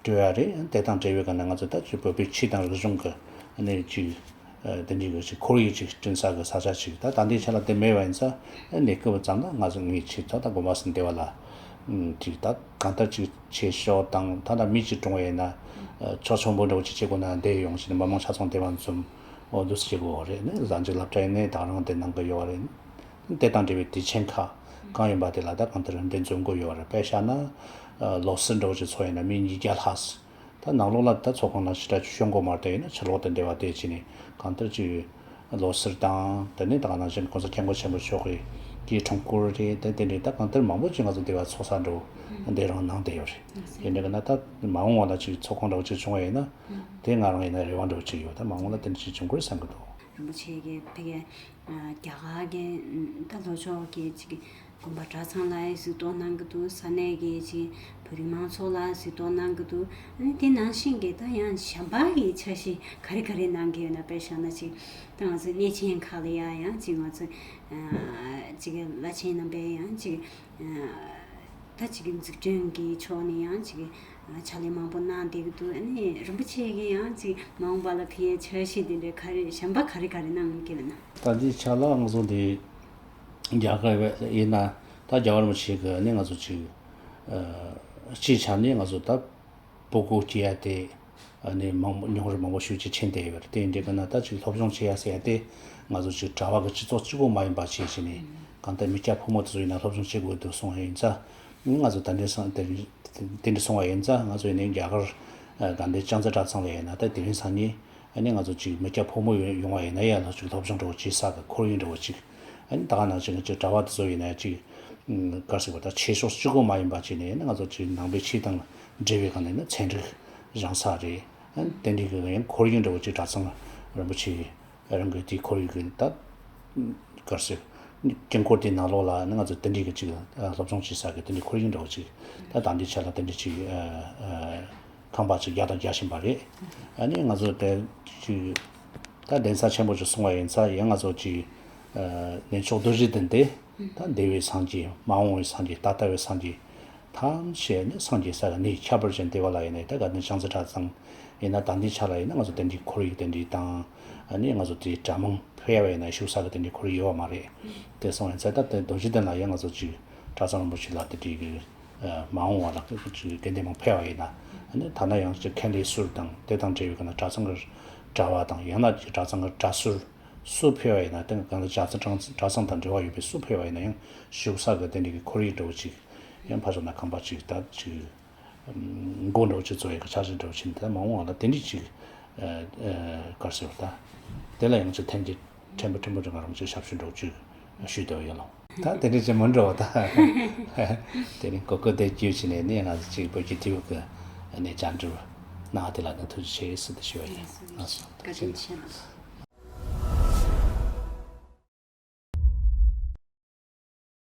གྲོལ་ཡ་རེད། དེ་དང་འབྲེལ་བའི་ཀ་ན་ང་ཚོ་ད་ཅིག་བོད་པའི་ཆོས་དང་རིག་གཞུང་གི་ཨ་ནི་ཅིག་ཨ་དེ་འདྲའི་གི་ཅིག་ཁོར་ཡུག་ཅིག་བསྐྲུན་ས་གི་ས་ཆ་ཅིག་ད་ད་ལྟའི་ཆ་ལ་དེ་མེད་པ་ཡིན་ཙང་། ཨ་གནས་སྐབས་ཙམ་ལ་ང་ཚོ་ངའི་ཆེད་དུ་ད་དགོན་པ་ཟིན་བདེ་བ་ལ་ཨུམ་ཅིག་ད་གང་ལྟར་ཅིག་བྱེད་ཤོག་དང་། ད་ལྟ་མི་ཅིག་གྲོངས་པ་ཡིན་ན་ཨ་ཆོག་ཆོག་འབུལ་འདྲ་བོ་ཅིག་བྱེད་དགོས་ན་འདིར་ཡོང་བྱས་ནས་མི་མང་ཆ་ཚང་བདེ་བ་འཛོམས། འོ་འདུག་སེ་བྱེད་དགོས་རེད། ཨ་ནི་གཟའ་མཇུག་སློབ་གྲྭ་ཡིན་ནའི་ད་རང་དེ་གནང་གི་ཡོད་རེད། དེ་དང་འབྲེལ་བའི་དུས་ཆེན་ཁག་གང་ཡིན་པ་དེ་ལ་ད་གང་ལྟར་འདིར་འཛོམས་དགོས་ཡོད་རེད། དཔེ་བཞག་ན་ཨ་ལོ་གསར་འདྲ་བོ་ཅིག་ཚོགས་ཡིན་ན་མི་ཉིས་བརྒྱ་ལྷག་ད་ནང་ལོགས་ལ་ད་ཚོགས་ཁང་ནང་ཞེ་དྲག་ཅིག་ཤོང་གི་མ་རེད། དེ་ཡིན་ན་ཕྱི་ལོགས་དང་འབྲེལ་བ་དེ་བྱས་ནས་གང་ལྟར་ཅིག་ལོ་གསར་དང་། དེ་ནས་ད་ག་ནང་བཞིན་༸གོང་ས་༸སྐྱབས་མགོན་ཆེན་པོ་མཆོག་གི་དེའི་འཁྲུངས་སྐོར་རེད། དེ་དེ་འདྲའི་ད་གང་ལྟར་མང་པོ་ཅིག་ང་ཚོ་འདི་བ་ཚོགས་ས་འགྲོ་འདི་རང་གནང་བསྡད་ཡོད་རེད། དེ་འདྲ་གི་ན་ད་མ་འོངས་པ་ལ་ཅིག་ཚོགས་ཁང་འདྲ་བོ་ཅིག་བྱུང་བ་ཡིན་ན་དེ་ང་རང་ཡིན་ན་རེ་བ་འདྲ་བོ་ཅིག་ཡོད། ད་མ་འོངས་ལ་དེ་འདྲ་ཅིག་བྱུང་དགོས་བསམ་གི་འདུག་རིན་པོ་ཆེ་གིས་ཕ་གིའི་རྒྱ་གར་གྱི་ད་ལྷོ་ཕྱོགས་ཀྱི་ཅིག་དགོན་པ་གྲྭ་ཚང་ལ་གཟིགས་རྟོག་གནང་གི་འདུག་ས་གནས་ཀྱི་ཅིག་བོད་རིགས་མང་ཚོགས་ལ་གཟིགས་རྟོག་གནང་གི་འདུག་ཨ་ནི་དེ་ནང་བཞིན་གྱི་ད་ཡང་གཞན་པ་གི་འཆར་གཞི་ག་རེ་ག་རེ་གནང་གི་ཡོད་ན། དཔེ་བཞག་ན་ཅིག་ད་ང་ཚོ་གནས་ཆེན་ཁག་ལ་ཡང་ཡང་ཅིག་ང་ཚོ་ཅིག་བླ་ཆེན་རྣམ་པས་ཡང་ཅིག་ད་ཅིག་འཛུགས་སྐྲུན་གྱི་ཕྱོགས་ནས་ཡང་ཅིག་ཕྱག་ལས་མང་པོ་གནང་བསྡད་ཀྱི་འདུག་ཨ་ནི་རིན་པོ་ཆེ་གིས་ཡང་ཅིག་མ་འོངས་པ་ལ་ཕ་གིའི་འཆར་གཞི་དེ་འདྲའི་ག་རེ་གཞན་པ་ག་རེ་ག་རེ་གནང་གི་ཡོད་ན། ད་འདི་ཆ་ལ་ང་ཚོ་འདི་རྒྱ་གར་ཡིན་ན་ད་རྒྱལ་བ་རིན་པོ་ཆེ་གི་ནི་ང་ཚོ་ཅིག་ཨ་སྤྱིའི་ཆ་ནས་ང་ཚོ་ད་སྤུ་གུ་སྐྱེ་ཡ་དེ་ཨ་ནི་མང་པོ་མྱོང་རོལ་མང་པོ་ཞེ་ཅིག་ཕྱིན་བསྡད་ཡོད་རེད། དེ་ཡིན་དུས་ག་ན་ད་ཅིག་སློབ་སྦྱོང་བྱེད་ཡ་ཟེར་ཡ་དེ་ང་ཚོ་ཅིག་གྲྭ་བ་གི་སྤྱི་ཚོགས་གཅིག་པོ་མ་ཡིན་པ་བྱས་བྱས་ནས་གང་ལྟར་མི་སྐྱ་ཕོ་མོ་དེ་ཚོ་ཡིན་ན་སློབ་སྦྱོང་བྱེད་དགོས་འདུག་གསུངས་ཡ་ཡིན་ཙང་། ང་ཚོ་ད་འདི་སང་དེ་དེ་འདྲ་གསུངས་པ་ཡིན་ཙང་། ང་ཚོ་ཡིན་ནའི་རྒྱ་གར་ཨ་དགའ་ལྡན་ལྕང་རྩེ་གྲྭ་ཚང་ལ་ཡིན་ན་ད་དེ་རིང་སང་ཉིན་ཨ་ནི་ང་ཚོ་ཅིག་མི་སྐྱ་ཕོ་མོ་ཡོང་ཡོང་བ་ཡིན་ན་ཡང་ལ་ཅིག་སློབ་སྦྱོང་འདྲ་བོ་བྱེད་ས་གི་ཁོར་ཡུག་འདྲ་བོ་ཅིག་ཨ་ནི་ད་ག་ནང་བཞིན་ཅིག་གྲྭ་བ་དེ་ཚོ་ཡིན་ན་ཅིག་ག་རེ་ཟེར་བ་ད་ཆོས་ཕྱོགས་གཅིག་པོ་མ་ཡིན་པ་བྱས་ནས་ཨ་ནི་ང་ཚོ་ཅིག་ནང་པའི་ཆོས་དང་འབྲེལ་བའི་སྒང་ནས་ནི་ཚན་རིག་སྦྱང་ས་རེད། ཨ་ནི་དེ་འདྲའི་གི་ཡང་ཁོར་ཡུག་འདྲ་བོ་ཅིག་གྲྭ་ཚང་རིན་པོ་ཆེ་རང་གི་དེའི་ཁོར་ཡུག་གི་ད་ག་རེ་ཟེར། དཀྱིལ་འཁོར་དེའི་ནང་ལོགས་ལ་ནི་ང་ཚོ་དེ་འདྲའི་གི་ཅིག་ཨ་སློབ་སྦྱོང་བྱེད་ས་གི་དེ་འདྲའི་ཁོར་ཡུག་འདྲ་བོ་ཅིག་ད་ད་འདི་ཆ་ལ་དེ་འདྲའི་ཅིག་ཨ་ཨ་ཁང་པ་ཅིག་རྒྱག་དང་རྒྱག་བཞིན་པ་རེད། ཨ་ནི་ང་ཚོ་དེ་ཅིག་ད་གདན་ས་ཆེན་པོ་ཅིག་སོང་བ་ཡིན་ཙང་ཡང་ང་ཚོ་ཅིག་ཨ་གནས་མཆོག་རྡོ་རྗེ་གདན་དེ་ད་འདུལ་བའི་སངས་རྒྱས། མ་འོངས་པའི་སངས་རྒྱས། ད་ལྟ་བའི་སངས་རྒྱས། ཐམས་ཅད་ནི་སངས་རྒྱས་ས་ག་ནས་ཁྱད་པར་ཅན་དེ་བ་ལ་ཡིན་ནའི་ད་དགའ་ལྡན་ལྕང་རྩེ་གྲྭ་ཚང་ཡིན་ན་ད་འདི་ཆ་ལ་ཡིན་ན་ང་ཚོ་དེ་འདྲའི་ཁོར་ཡུག་དེ་འདྲའི་དང་། ཨ་ནི་ང་ཚོ་དེའི་གྲྭ་མང་ཕེབས་པ་ཡིན་ན་བཞུགས་ས་གི་དེ་འདྲའི་ཁོར་ཡུག་ཡོད་པ་མ་རེད། དེ་སོང་ཡིན་ཙང་ད་དེ་རྡོ་རྗེ་གདན་ལ་ཡང་ང་ཚོ་ཅིག་གྲྭ་ཚང་རིན་པོ་ཆེ་ལ་དེ་འདྲའི་གི་མ་འོངས་པ་ལ་ཅིག་དགེ་འདུན་མང་ཕེབས་པ་ཡིན་ན། ཨ་ནི་ཐ་ན་ཡང་ཅིག་མཁན་སློབ་ཟུར་དང་དེ་དང་འབྲེལ་བའི་གི་ན་གྲྭ་ཚང་གི་གྲྭ་བ་དང་ཡང་ན་ཅིག་གྲྭ་ཚང་གི་གྲྭ་ཟུར་སུ་ཕེབས་པ་ཡིན་ན། དེ་གང་ལ་གྲྭ་ཚང་གྲྭ་ཚང་དང་འབྲེལ་བ་ཡོད་པའི་སུ་ཕེབས་པ་ཡིན་ན་ཡང་བཞུགས་ས་གི་དེ་འདྲའི་གི་ཁོར་ཡུག་འདྲ་བོ་ཅིག་ཡང་ཕ་ཚོ་ན་ཁང་པ་ཅིག་ད་ཅིག་མགོ་འདྲ་བོ་ཅིག་བཙུགས་ཡག་གི་འཆར་གཞི་འདྲ་བོ་ཅིག་ད་མ་འོངས་པ་ལ་དེ་འདྲ་ཅིག་ཨ་ཨ་ག་རེ་ཟེར་བ་ད་དེ་ལ་ཡང་ཅིག་ཐེངས་གཅིག་ཕྲན་བུ་ཕྲན་བུ་ཅིག་ང་རང་ཅིག་ཞབས་ཞུ་འདྲ་བོ་ཅིག་ཞུས་བསྡད་ཡོད་ལགས། ད་དེ་འདྲ་ཅིག་མི་འགྲོ་བ་ད་དེ་རིང་གོ་སྐབས་དེ་བརྒྱུད་བྱས་ནས་ནི་ང་ཚོ་ཅིག་བོད་ཀྱི་དུས་བབ་ཀྱི་གནས་བཅར་འདྲི་གནང་བ་དེ་ལ་ནི་ཐུགས་རྗེ་ཆེ་ཟེར་ཏེ་ཞུ་བ་ཡིན། ལགས་སོ། བཀའ་དྲིན་ཆེ་ལགས།